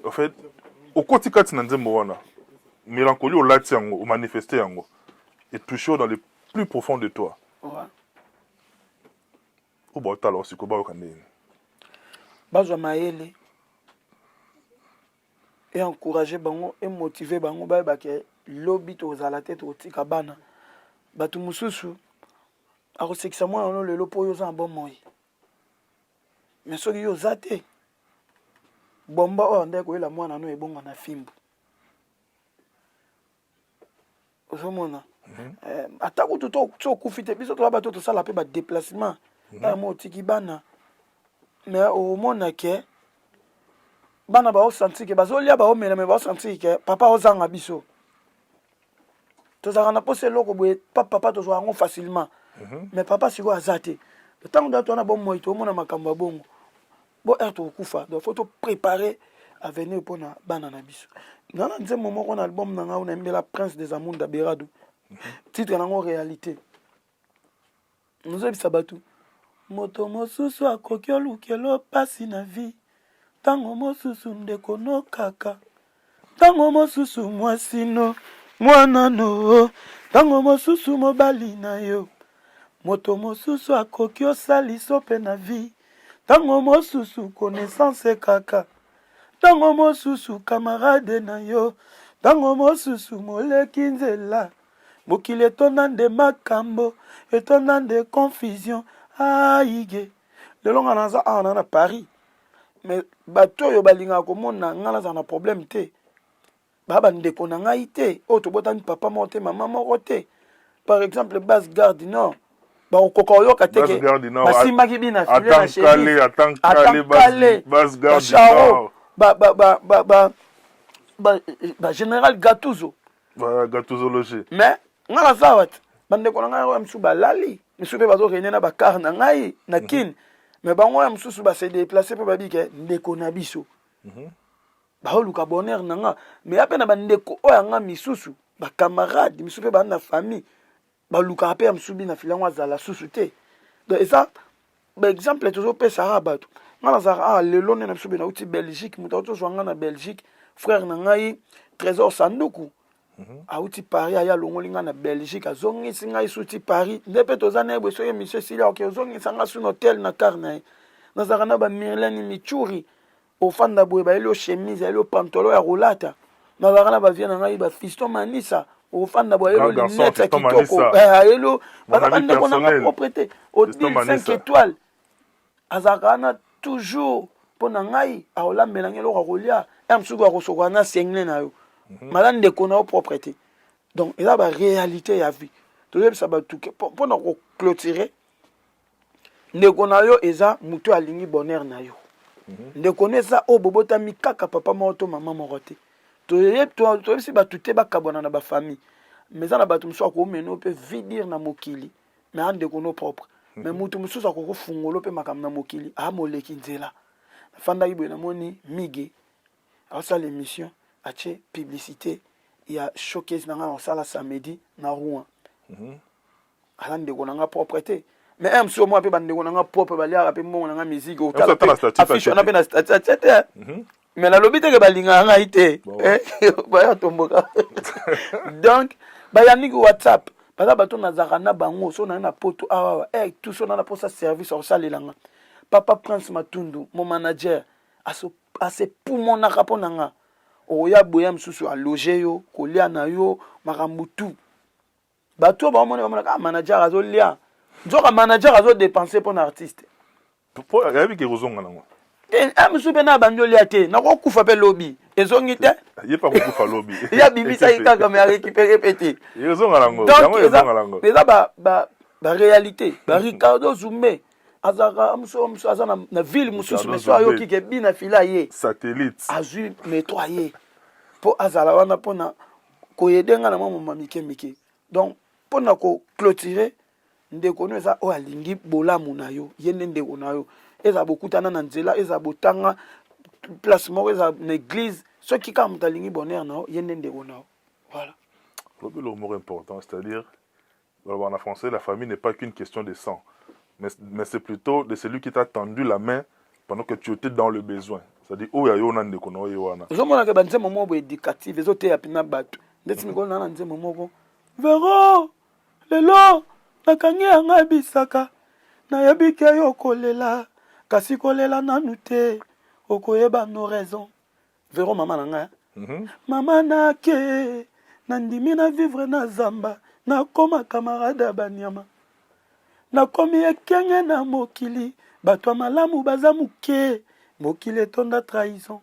En fait, okoti kati na nzembo wana, mélancolie olati yango, omanifeste yango, et touche dans le plus profond de toi. Ouais. Oyo baotala sikoyo bayoka ndenge bazwa mayele e encourager bango e motiver bango bayeba ke lobi tozala te, tokotika bana. Bato mosusu akosekisa mwana no lelo mpo oyo oza na bomoi, mais soki yo oza te, bomba oyo andaki koyela mwana no ebonga na fimbu. Ozomona, ata kutu so okufi te, biso toza bato tosala mpe badéplacement. Mo otiki bana, mais omona ke bana baosentir ke bazolia, baomela, mais baosentir ke papa ozanga biso. Tozalaka na mposa eloko boye, papa tozwa yango facilement, mais papa sikoyo aza te. Ntango da towana bomoi, tomona makambo ya bongo bo heure tokokufa. Donc faut topréparer avenir mpona bana na biso. Na nzembo moko na album na ngai oyo nayembela Prince des Amunda Berado, titre nango Réalité. Nazoyebisa bato, moto mosusu akoki olukela mpasi na vie, ntango mosusu ndeko no kaka, ntango mosusu mwasi no, mwana no, ntango mosusu mobali na yo. Moto mosusu akoki osalisa mpe na vie, ntango mosusu connaissance kaka, ntango mosusu camarade na yo, ntango mosusu moleki nzela. Mokili etonda nde makambo, etonda nde confusion. Aige lelo nga naza awa na Paris, mais bato oyo balingaka komona nga nazala na problème te, baa bandeko na ngai te oyo tobotami papa moko te, mama moko te. Par exemple Base Garde Nord, bakokoka oyoka te ke basimbaki bina file na chemise, atankale bacharo, bagénéral Gatuzo. Gatuzologie. Mais nga naza awa te, bandeko na ngai oyo mosusu balali, misusu mpe bazorene na bakar na ngai na Kine, mais bango oyo mosusu base déplace mpe babike ndeko na biso, baoluka bonheur na nga. Mais ya mpe na bandeko oyo yanga misusu, bacamarade misusu mpe baa na famille, balukaka mpe ya mosusu bina filango azala susu te. Donc eza baexemple tozopesaka bato. Nga nazalaka awa lelo nde na biso be nauti Belgique, moto auti ozwa nga na Belgique, frère na ngai Trésor Sanduku, auti Paris, aye alongoli nga na Belgique, azongisi ngai suti Paris. Nde mpe toza na ye boye, soki émission esili, oke ozongisa nga su na hotel na car na ye. Nazalaka na bamirlene Michuri, ofanda boye, bayeli yo chemise, ayeli yo pantalon ya kolata. Nazalaka na bavie na ngai bafiston Manisa, ofanda boye, ayeli yo lunette ya kitoko, ayeli yo. Baza bandeko na nga propre te. Odile 5 étoiles azalaka wana toujours mpo na ngai, akolambela ngai eloko ya kolia ya mosuku, akosokola na sengle na yo, mala ndeko na yo propre te. Donc eza baréalité ya vie toyebisa bato mpona koclôturer. Ndeko na yo eza moto alingi bonheur na yo. Ndeko no eza oyo bobotami kaka papa moko to mama moko te. Toyebisi bato te bakabwana na bafamille, mais eza na bato mosusu akomena mpe vie dure na mokili, mais a ndeko no propre. Mais moto mosusu akokofungola mpe makambo na mokili, amoleki nzela. Nafandaki boye, namoni Mige aosala émission, atie publicité ya showcase na ngai na kosala samedi na Rouen. Aza ndeko na nga propre te, mais un mosusu omona mpe bandeko na nga propre baliaka mpe mbongo na nga musique. Otala affiche wana mpe na statut atie te, mais nalobi teke balingaka ngai te, baya tomboka. Donc bayaniki WhatsApp baza bato nazalaka na bango. So naye na Poto awawa tout so na na mposa service akosalela nga. Papa Prince Matundu, mon manager, asepumonaka mpo na nga. Okoya boya mosusu aloge yo, kolia na yo, makambo tout. Bato oyo baomona, bamonaka ah, manager azolia. Nzoka manager azo dépenser mpo na artiste. Po ayebi ke kozonga nango. Te, a mosusu mpe na bandi olia te, nakokufa mpe lobi ezongi te. Ye mpe akokufa lobi. Ye abimisaki kaka me arécupéré mpe te. Ezonga nango, yango ezonga nango. Eza ba ba ba réalité. Ba Ricardo Zumbe azalaka mosusu mosusu aza na, na ville mosusu, mais so ayoki ke bina fila ye satellite azwi metro aye mpo azala wana mpona koyede nga na mwa moma mike mike. Donc mpona koclôturer, ndeko no eza oyo alingi bolamu na yo, ye nde ndeko na yo. Ezala bokutana na nzela, ezala botanga place moko, ezala na église, soki kaka moto alingi bonheur na yo, ye nde ndeko na yo. Voilà. Lobi le mot important, c'est-à-dire, en français, la famille n'est pas qu'une question de sang, mais c'est plutôt de celui qui t'a tendu la main pendant que tu étais dans le besoin. C'est-à-dire, oyo ayo na ndeko na oyo wana. Ozomonaka banzembo moko boye éducative ezoteya mpena bato, ndeti mikolo na na nzembo moko vero lelo nakangi yanga bisaka, nayebi ke yo kolela, kasi kolela nanu te, okoyeba no raison. Vero mama na ngai. Mama nake nandimi na vivre na zamba, nakoma camarade ya banyama, nakomi ekenge na mokili, bato ya malamu baza moke, mokili etonda trahison.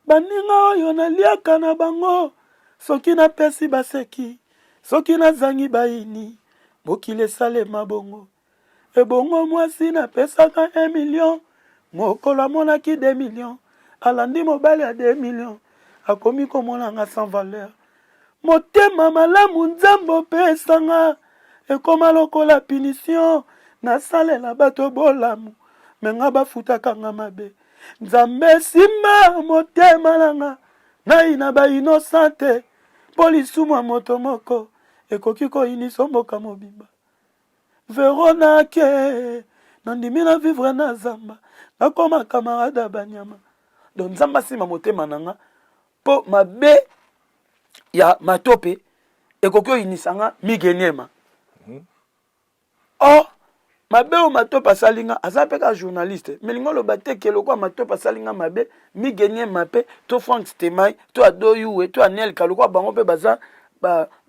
Baninga oyo naliaka na bango, soki napesi baseki, soki nazangi bayini, mokili esalema bongo. Ebongo mwasi napesaka 1 million, mokolo amonaki 2 million, alandi mobali ya 2 million, akomi komonanga sans valeur. Motema malamu Nzambe opesanga ekoma lokola punition, nasalela bato bolamu me nga bafutaka nga mabe. Nzambe simba motema nanga, nayina bainnocent te, mpo lisumu ya moto moko ekoki koyinisa mboka mobimba. Verona ke nandimi na vivre na zamba, nakoma camarade ya banyama. Donc Nzambe asimba motema na nga, mpo mabe ya matope ekoki oyinisa nga migeniema. Or mabe oyo matope asali nga, aza mpe kaka journaliste, mais lingi oloba te ke lokola matope asali nga mabe, migeniema mpe to Frank Stemai to Adoyuwe to Anelka, lokola bango mpe baza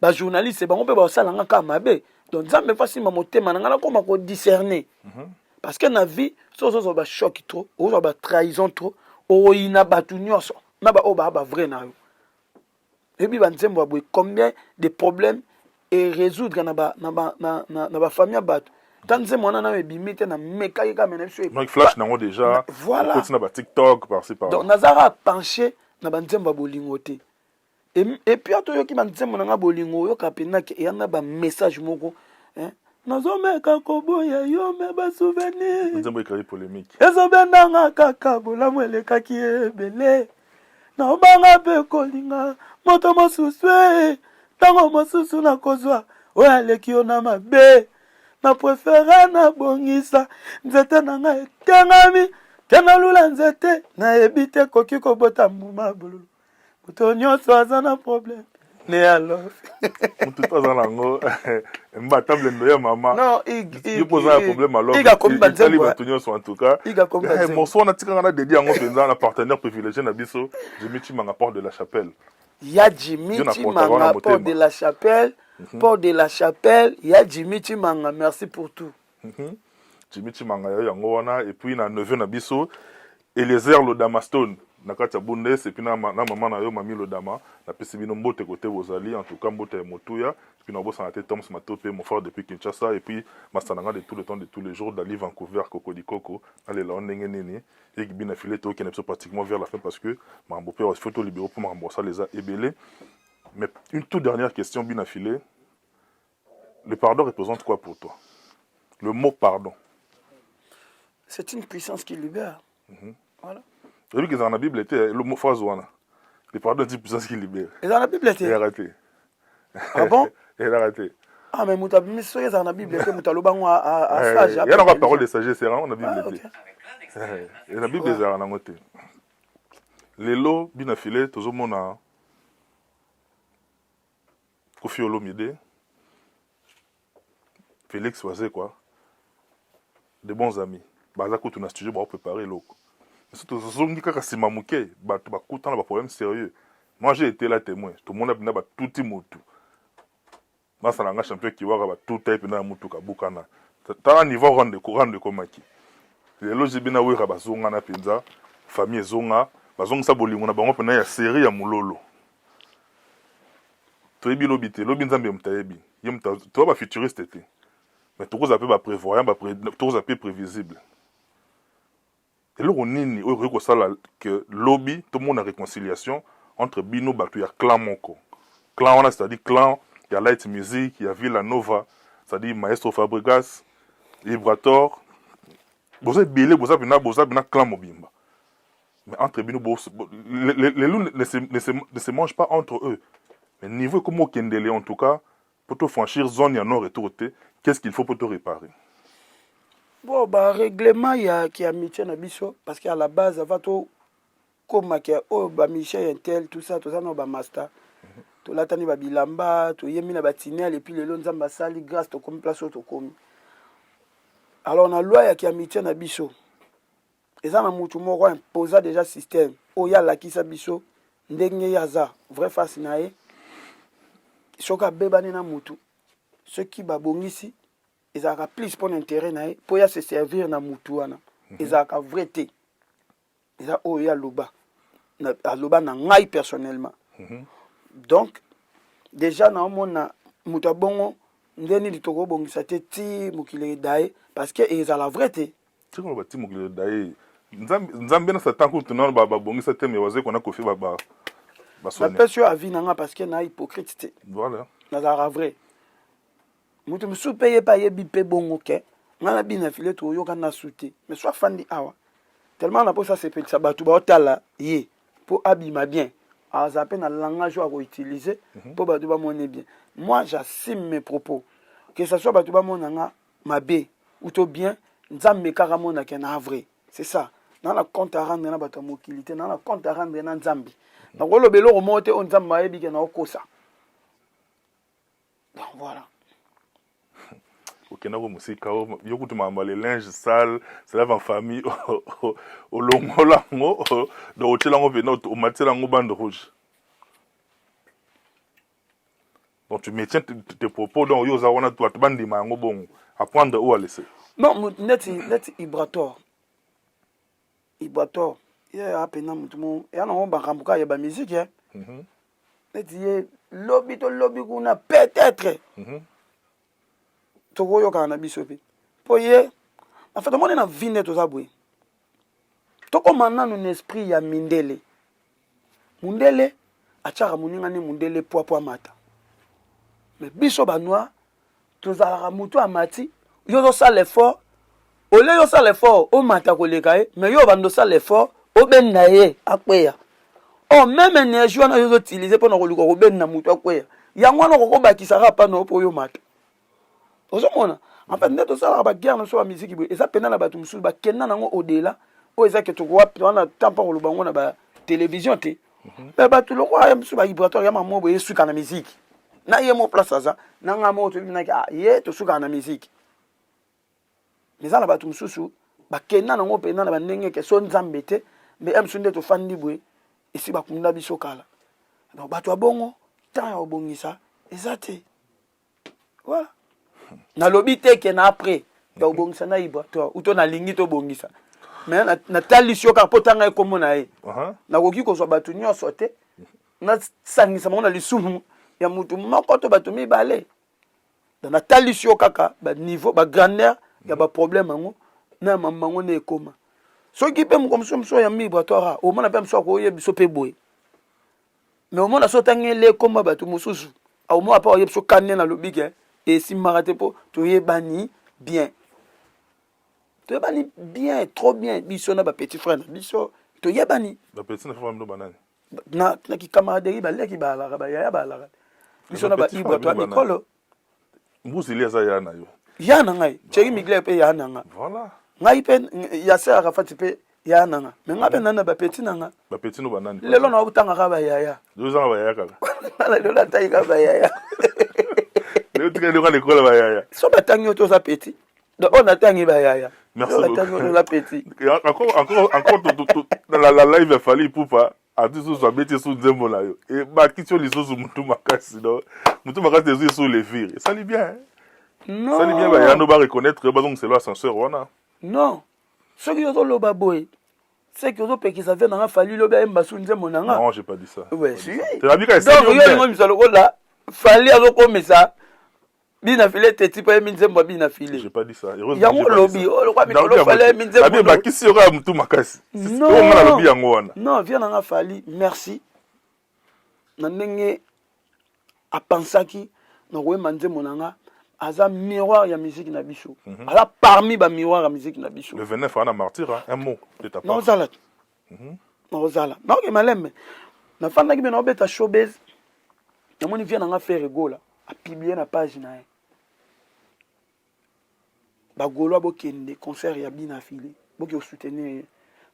bajournaliste, bango mpe basala nga kaka mabe. Donc Nzambe fa asimba motema na nga, nakoma kodiscerner. Parce que na vie, so ozozwa bachoc trop, ozwa batrahison trop, okoyina bato nyonso na baoyo baa bavrai na yo. Oyebi banzembo ya boye combien de problèmes e résoudre na ba na ba na na, na ba famille ya bato. Ta nzembo wana nayo ebimi te, na mekaki kaka me na biso. Donc flash nango déjà. Voilà. Ekoti na ba TikTok par-ci par-là. Donc nazalaka penché na banzembo ya bolingo te. Et puis ata oyoki banzembo na nga bolingo, oyoka mpenza ke eya na bamessage moko, hein? Nazomeka koboya yo me basouvenir Nzembo ecréé polémique. Ezobendanga kaka, bolamu elekaki ebele, naobanga mpe kolinga moto mosusu e ntango mosusu nakozwa oyo aleki yo na mabe. Na préféré nabongisa nzete na ngai etengami te, nalula nzete nayebi te koki kobota mbuma bololo. Moto nyonso aza na problème ne alors. Motu to aza nango mba table ndo ya mama. Non. Yo mpo oza na problème, alors Iga akomi etali bato nyonso en tout cas. Iga akomi banzembo. Morceau wana tikanga na dédie yango mpenza na partenaire privilégié na biso, Jimmy Chimanga, porte de la Chapelle. Ya Jimmy Yo na Chimanga, portaka wana porte de motema. la Chapelle, porte de la Chapelle, ya Jimmy Chimanga, merci pour tout. Jimmy Chimanga ya yango wana, et puis na neveu na biso Eliezer Lodama Stone na kati ya Bundes, et puis na mama na yo Mami Lodama, napesi bino mbote kote bozali, en tout cas mbote ya motuya. Et puis nabosana te Toms Matope, mon frère depuis Kinshasa, et puis masta na nga de tout le temps, de tous les jours, Dali Vancouver Kokodikoko, nalela yo ndenge nini. Ekibi na file, tokende biso pratiquement vers la fin, parce que makambo mpe faut tolibérer mpo makambo osala eza ebele. Mais une toute dernière question, Bina File: le pardon représente quoi pour toi, le mot pardon? C'est une puissance qui libère. Voilà. Oyebi ke ezala na Bible te, le mot, phrase wana, le pardon est une puissance qui libère? Eza na Bible te? Ezalaka te. Ah bon? Ezalaka te. Ah, mais moto abimi, soki ezala na Bible te, moto aloba ngo asage. Ya nango parole de sagesse yango na Bible Ah, te. Na Bible ezalaka nango te. Lelo Bina File, tozomona Kofi Olomide, Félix Wazekwa, de bons amis, baza kutu na studio baopréparé eloko. So tozongi kaka nsima moke, bato bakutana baproblème sérieux. Moi, j'ai été là témoin, tomona mpena batuti motu, masala nga champion Kiwaka, batuta ye mpena na mutuka bukana. Tala niveau rando rando ekomaki. Lelo JB na Werra bazongana penza, famille ezonga, bazongisa bolingo na bango pena ya serie ya mulolo. Toyebi lobi te, lobi Nzambe moto ayebi. Ye moto toza ba futuriste te. Mais tokozala pe ba prevoyant, ba pre, tokozala pe previsible. Eloko nini oyo ekoki kosala que lobi tomona reconciliation entre bino batu ya clan moko? Clan wana c'est à dire clan ya light music, ya Villa Nova, c'est à dire maestro Fabregas, Ibrator, boza ebele, boza pena, boza pena clan mobimba. Mais entre bino, bo, les, les loups ne se, ne se, ne se mangent pas entre eux. Mais niveau ekomi okendele en tout cas, Po to franchir zone ya non retour te, qu'est-ce qu'il faut po to reparer? Bon ba règlement ya ki amitié na biso parce que à la base avant to koma ke oyo ba musicien ya intel tout ça toza na ba master tolatani ba bilamba toyembi na ba tunnel et puis lelo Nzambe asali grâce tokomi place oyo tokomi. Alors na loi ya ki amitié na biso eza na mutu moko imposa dejà système oyo ye alakisa biso ndenge ye aza vrai face na ye soki abebani na mutu soki babongisi ezalaka plus mpo na intérêt na ye mpo ya se servir na mutu wana ezalaka vrai te eza oyo ye aloba aloba na ngai personnellement donc déjà naomona moto ya bongo nde nini tokobongisa te ti mokili edaye parce que ezala vrai te. Tika koloba ti mokili edaye. Nzambe nzambe na satan kutu nano ba babongisa te mais wazekwa na koffi ba ba basone. Napesi yo avis na nga parce que na hypocrite te. Voilà. Nazalaka vrai. Moto mosusu mpe ye mpe ayebi mpe bongo ke nga na bina file toyoka na su te mais so afandi awa tellement na mposa asepelisa bato baotala ye mpo abima bien aza mpe na langage oyo akoutilize mpo bato bamone bien. Moi j'assume mes propos que ça soit bato bamona nga mabe ou to bien nzambe kaka amona ke na vrai c'est ça na na compte à rendre na bato ya mokili te na na compte à rendre na nzambe nakoloba eloko moko te oyo nzambe ayebi ke naokosa donc voilà. Okendako mosika yo kutu makambo ya le linge sale se lave en famille olongola yango donc otiela yango mpena omatela yango bande rouge. Donc tu maintiens tes propos, donc yo oza wana bato bandima yango bongo, à prendre ou à laisser. Non, neti neti Ibrator. Ibrator ye apena motu mo ya nango makambo kaka ya bamusike eh. Neti ye lobi to lobi kuna peut-être tokoyokana na biso mpe mpo ye en fait omoni na vie nde toza boye tokoma nanu na esprit ya mindele. Mundele atiaka moninga ne mundele pwa pwa mata mais biso ba noir tozalaka mutu amati yo ozosala effort olie yo osala effort omata koleka ye mais yo obanda osala effort obenda ye akweya or meme énergie wana yo ozoutilize mpona koluka kobenda mutu akweya yango wana okokobakisa kaka mpana mpo yo mata. Ozomona en fait nde tosalaka baguerre na biso ya miziki boye eza mpenza na bato mosusu bakenda nango au-delà oyo eza ke tokowa wana temps mpo koloba yango na batelevizio te me bato lokola ya mosusu bavibratoire ya mamo boye esuka na miziki na ye mo place aza na ngai moko toyebi naki ah, ye tosukaka na miziki me eza na bato mosusu bakenda nango mpenza na bandenge ke so nzambe te me ya mosusu nde tofandi boye esi bakunda biso kala donc bato ya bongo temps ya kobongisa eza te. Voilà. Nalobi te ke na après ya kobongisa na Ibrator ou to nalingi tobongisa mais natalisi yo kaka mpo tanga ye nkombo na ye. Nakoki kozwa bato nyonso te nasangisa bango na lisumu ya motu moko to bato mibale. Donc natalisi yo kaka baniveau bagrandeur ya baproblème yango na ya mambo yango nde ekoma. Soki mpe moko mosusu mosusu ya Ibrator omona mpe mosusu akoyeba biso mpe boye. Mais omona so otangi ele komba bato mosusu omona mpe oyebi so kande nalobi ke esimbaka te mpo toyebani bien, toyebani bien trop bien biso na bapetit frère na biso toyebani bapetit na frère bino banani na, na kicamaraderie baleki baalaka bayaya baalaka biso na baibra toya mikolo. Mbuzi li aza ya na yo. Ya na ngai. Thierry Mugler pe ya na nga. Voilà. Ngai pe Yasser Arafat pe ya na nga. Mais ngai pe na na ba petit na nga. Ba petit no banani? Lelo na otanga ka ba yaya. Lelo zanga ba yaya kaka. Lelo na tangi ka ba yaya. Lelo tika lelo l'école ba yaya. So ba tangi yo toza petit. Donc on a tangi ba yaya. Merci beaucoup. Tangi yo toza petit. Encore encore encore dans la, la live ya Fally Ipupa ati susu abeti su nzembo na yo ebakisi yo lisusu mutu makasi donc mutu makasi ezwi su levire esali bien. Non. Sali bien ba yano ba reconnaître bazongisela ascenseur wana. Non. Soki ozoloba boye, c'est que ozopekisa vie na nga Fally lobi ayemba su nzembo na nga. Non, j'ai pas dit ça. Ouais, si. Donc yo olingo misa lokola Fally azokomisa bina file teti mpo ayembi nzembo ya bina file. J'ai pas dit ça. Heureusement. Yango olobi, olokwa mikolo Fally ayembi nzembo. Abi bakisi yo kaka mutu makasi. Non. Nga nalobi yango wana. Non, vie na nga Fally, merci. Na ndenge apansaki na koyemba nzembo na nga aza miroir ya musique na biso. Mm -hmm. Aza parmi ba miroir ya musique na biso. Le 29 ana martyr, hein? Un mot de ta part. Naozala. Naozala. Naoke malembe. Nafandaki mpe naobeta showbiz. Namoni vie na nga Ferre Gola apublie na page na ye. Ba Gaulois bokende concert ya Bina File. Boke soutenir ye.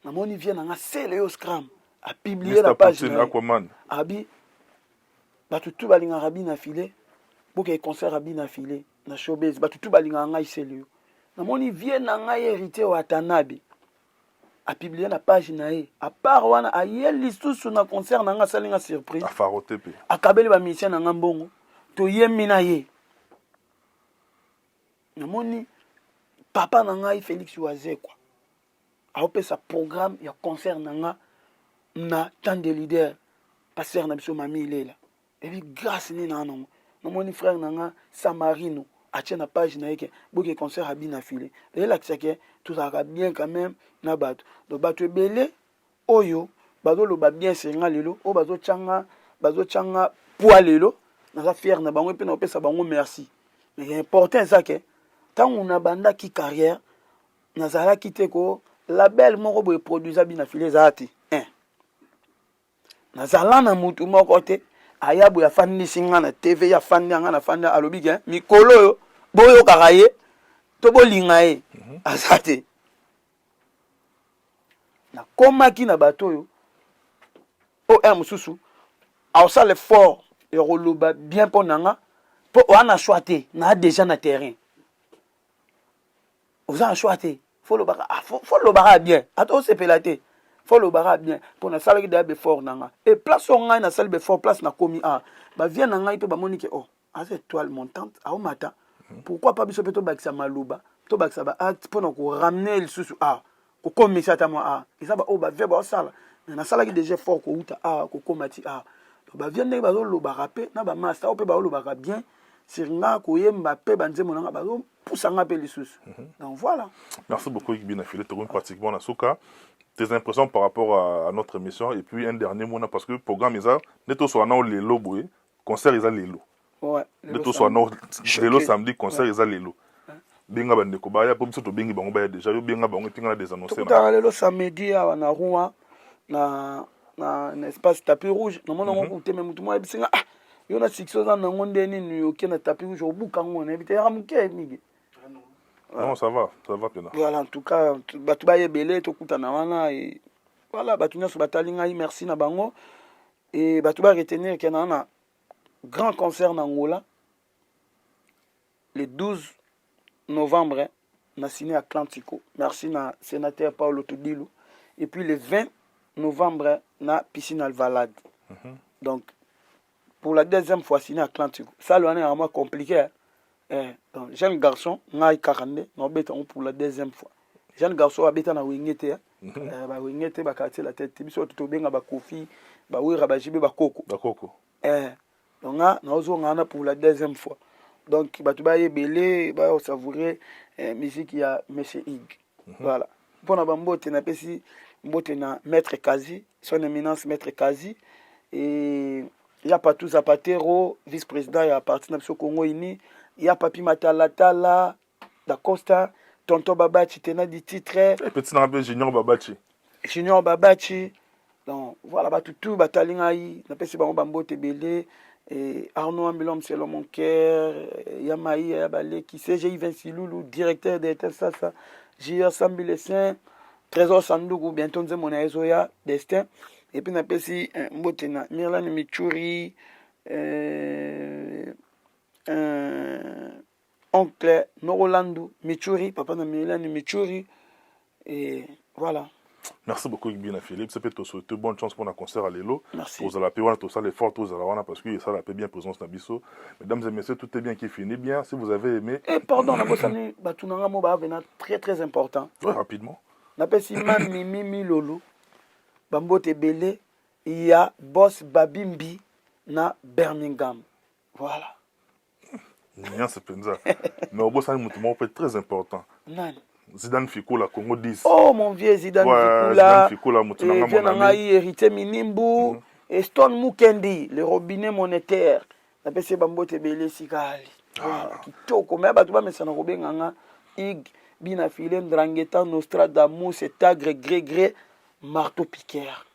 Namoni vie na nga Sele yo Scram a publier na page na Aquaman. Abi bato tu balingaka Bina File. Boke concert ya Bina File na showbiz. Bato tu balingaka ngai Sele yo. Namoni vie na ngai Héritier Watanabe a publier na page na ye. A part wana aye lisusu na concert na nga asali nga surprise. Afarote pe. Akabeli ba musiciens na nga mbongo. Toyembi na ye. Namoni papa na ngai Félix Wazekwa aopesa programme ya concert na nga na temps de leader pasteur na biso Mami Ilela. Ebi grâce nini na nango. Namoni frère na nga Samarino atie na page na ye ke boke concert abina file. Elakisa ke tozalaka bien quand même na bato. Donc bato ebele oyo bazoloba bien sur nga lelo, oyo bazotyanga bazotyanga poids lelo, naza fier na bango mpe nakopesa bango merci. Mais important eza ke ntango nabandaki carrière nazalaki te ko label moko boye produisa bina file ezala te. Un. Nazala na mutu moko te aya boye afandisi nga na TV, ye afandi nga na fandi alobi ke mikolo oyo boyokaka ye to bolinga ye aza te. Nakomaki na bato oyo oyo heure mosusu aosala effort ya koloba bien mpo na nga mpo oa na choix te, naa déjà na terrain, oza na choix te, faut lobaka ah, faut lobaka bien ata osepela te, faut lobaka bien mpo nasalaki deja befort na nga e place oyo ngai nasali befort place nakomi ah bavie na ngai mpe bamoni ke oh aza étoile montante aomata, pourquoi pas biso mpe tobakisa maloba, tobakisa ba acte mpona koramener lisusu ah kokomisa ata mwa ah eza ba oyo bavie baosala. Mais nasalaki déjà effort kouta ah kokoma ti ah donc bavie ndenge bazolobaka mpe na bamasta oyo mpe baolobaka bien sur nga koyemba mpe banzembo na nga bazopusa nga mpe lisusu. Donc voilà. Merci beaucoup Bina File, tokomi pratiquement na suka. Tes impressions par rapport à notre émission et puis un dernier mot parce que programme eza nde toswaka nao lelo boye concert eza lelo. Ouais, nde toswaka nao lelo samedi concert eza lelo. Benga bandeko baya po biso tobengi bango baya déjà yo benga bango etinga na des annonces. Tokutaka lelo samedi awa na Rouen na na na espace tapis rouge. Namona yango kutu te, mais mutu moko ayebisi nga ah yo na succès oza nango nde nini oke na tapis rouge obuka yango nayebi te yaka moke mingi. Non, ça va, ça va pena. Voilà, en tout cas bato bayebele tokutana wana et voilà bato nyonso batali ngai merci na bango et bato ba retenir ke na na grand concert na Angola le 12 novembre na ciné Atlantico. Merci na sénateur Paulo Tudilu. Et puis le 20 novembre na piscine Alvalade. Donc pour la deuxième fois ciné Atlantico. Ça le est vraiment compliqué. Hein? Eh, donc jeune garçon ngai karande na beta pour la deuxième fois. Jeune garçon abeta na wengete hein. Eh, ba wengete ba quartier la tête biso to benga ba Kofi, ba Wera, ba JB, ba Koko. Ba Koko. Eh, donc nga nazonga wana pour la deuxième fois. Donc bato bayebele ba savourer eh, musique ya Monsieur Ig. Voilà. Mpona ba mbote napesi mbote na Maître Kazi, son éminence Maître Kazi et ya Patou Zapatero, vice-président ya parti na biso Congo Uni, ya Papi Matalatala da Costa, Tonton Babachi tenant du titre. Eh, petit na pe Junior Babachi. Junior Babachi. Donc voilà bato tout batali ngai napesi bango bambote ebele. Et Arnaud Ambilom selon mon cœur, Yamaï Yabaleki, CGI Vinci Loulou, directeur de Sasa, JR Sambi le Saint, Trésor Sanduku, bientôt nzembo na ezoya Destin. Et puis napesi mbote na Mirlane Michuri, oncle Norolandu Michuri, papa na Mirlane Michuri, et voilà. Merci beaucoup Bina Philippe. C'est peut-être souhaiter bonne chance pour un concert à Lelo. Merci. Tozala pe wana tosala effort tozala wana parce que esala pe bien présence na biso. Mesdames et messieurs, tout est bien qui finit bien. Si vous avez aimé. Eh pardon, nabosani bato na nga mo baavena très très important. Ouais, rapidement. Napesi mami Mimi Lolo bambote ebele ya boss Babimbi na Birmingham. Voilà. Nuance mpenza. Mais obosani moto moko mpe très important. Nani? Zidane Fikula, Congo 10. Oh mon vieux Zidane Ouais, Fikula. Zidane Fikula, moto na nga, Eh, vieux mon na ami. ngai héritier Minimbu. Et Stone Mukendi, le robinet monétaire. Napesi ye bambote ebele esika ali. Voilà, kitoko. Mais bato bamesana kobenga nga Ig Bina File Ndrangheta Nostradamus Tagre Gré Gré Marteau Piqueur.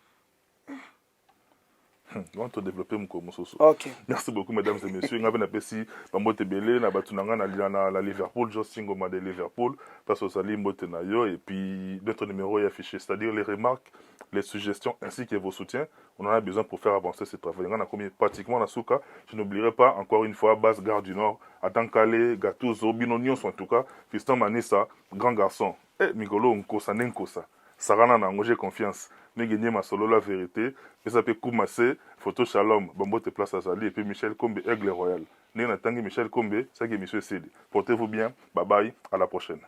On te développer mokolo mosusu. Ok. Merci beaucoup mesdames et messieurs. Nga mpe napesi bambote ebele na bato na nga na Liverpool, Jos Singoma de Liverpool. Place ozali mbote na yo et puis notre numéro est affiché, c'est-à-dire les remarques, les suggestions ainsi que vos soutiens. On en a besoin pour faire avancer ce travail. Nga nakomi pratiquement na suka. Je n'oublierai pas encore une fois Base Gare du Nord, Atankale, Gattuso, bino nyonso en tout cas, Fiston Manissa, grand garçon. Eh mikolo nkosa nde nkosa. Sarana na yango j'ai confiance. Ndenge nye masolo la verite, pesa pe Kumase, photo Shalom, bambote place azali et puis Michel Kombe Aigle Royal. Ndenge natangi Michel Kombe, saki emission esili. Portez-vous bien, bye bye, à la prochaine.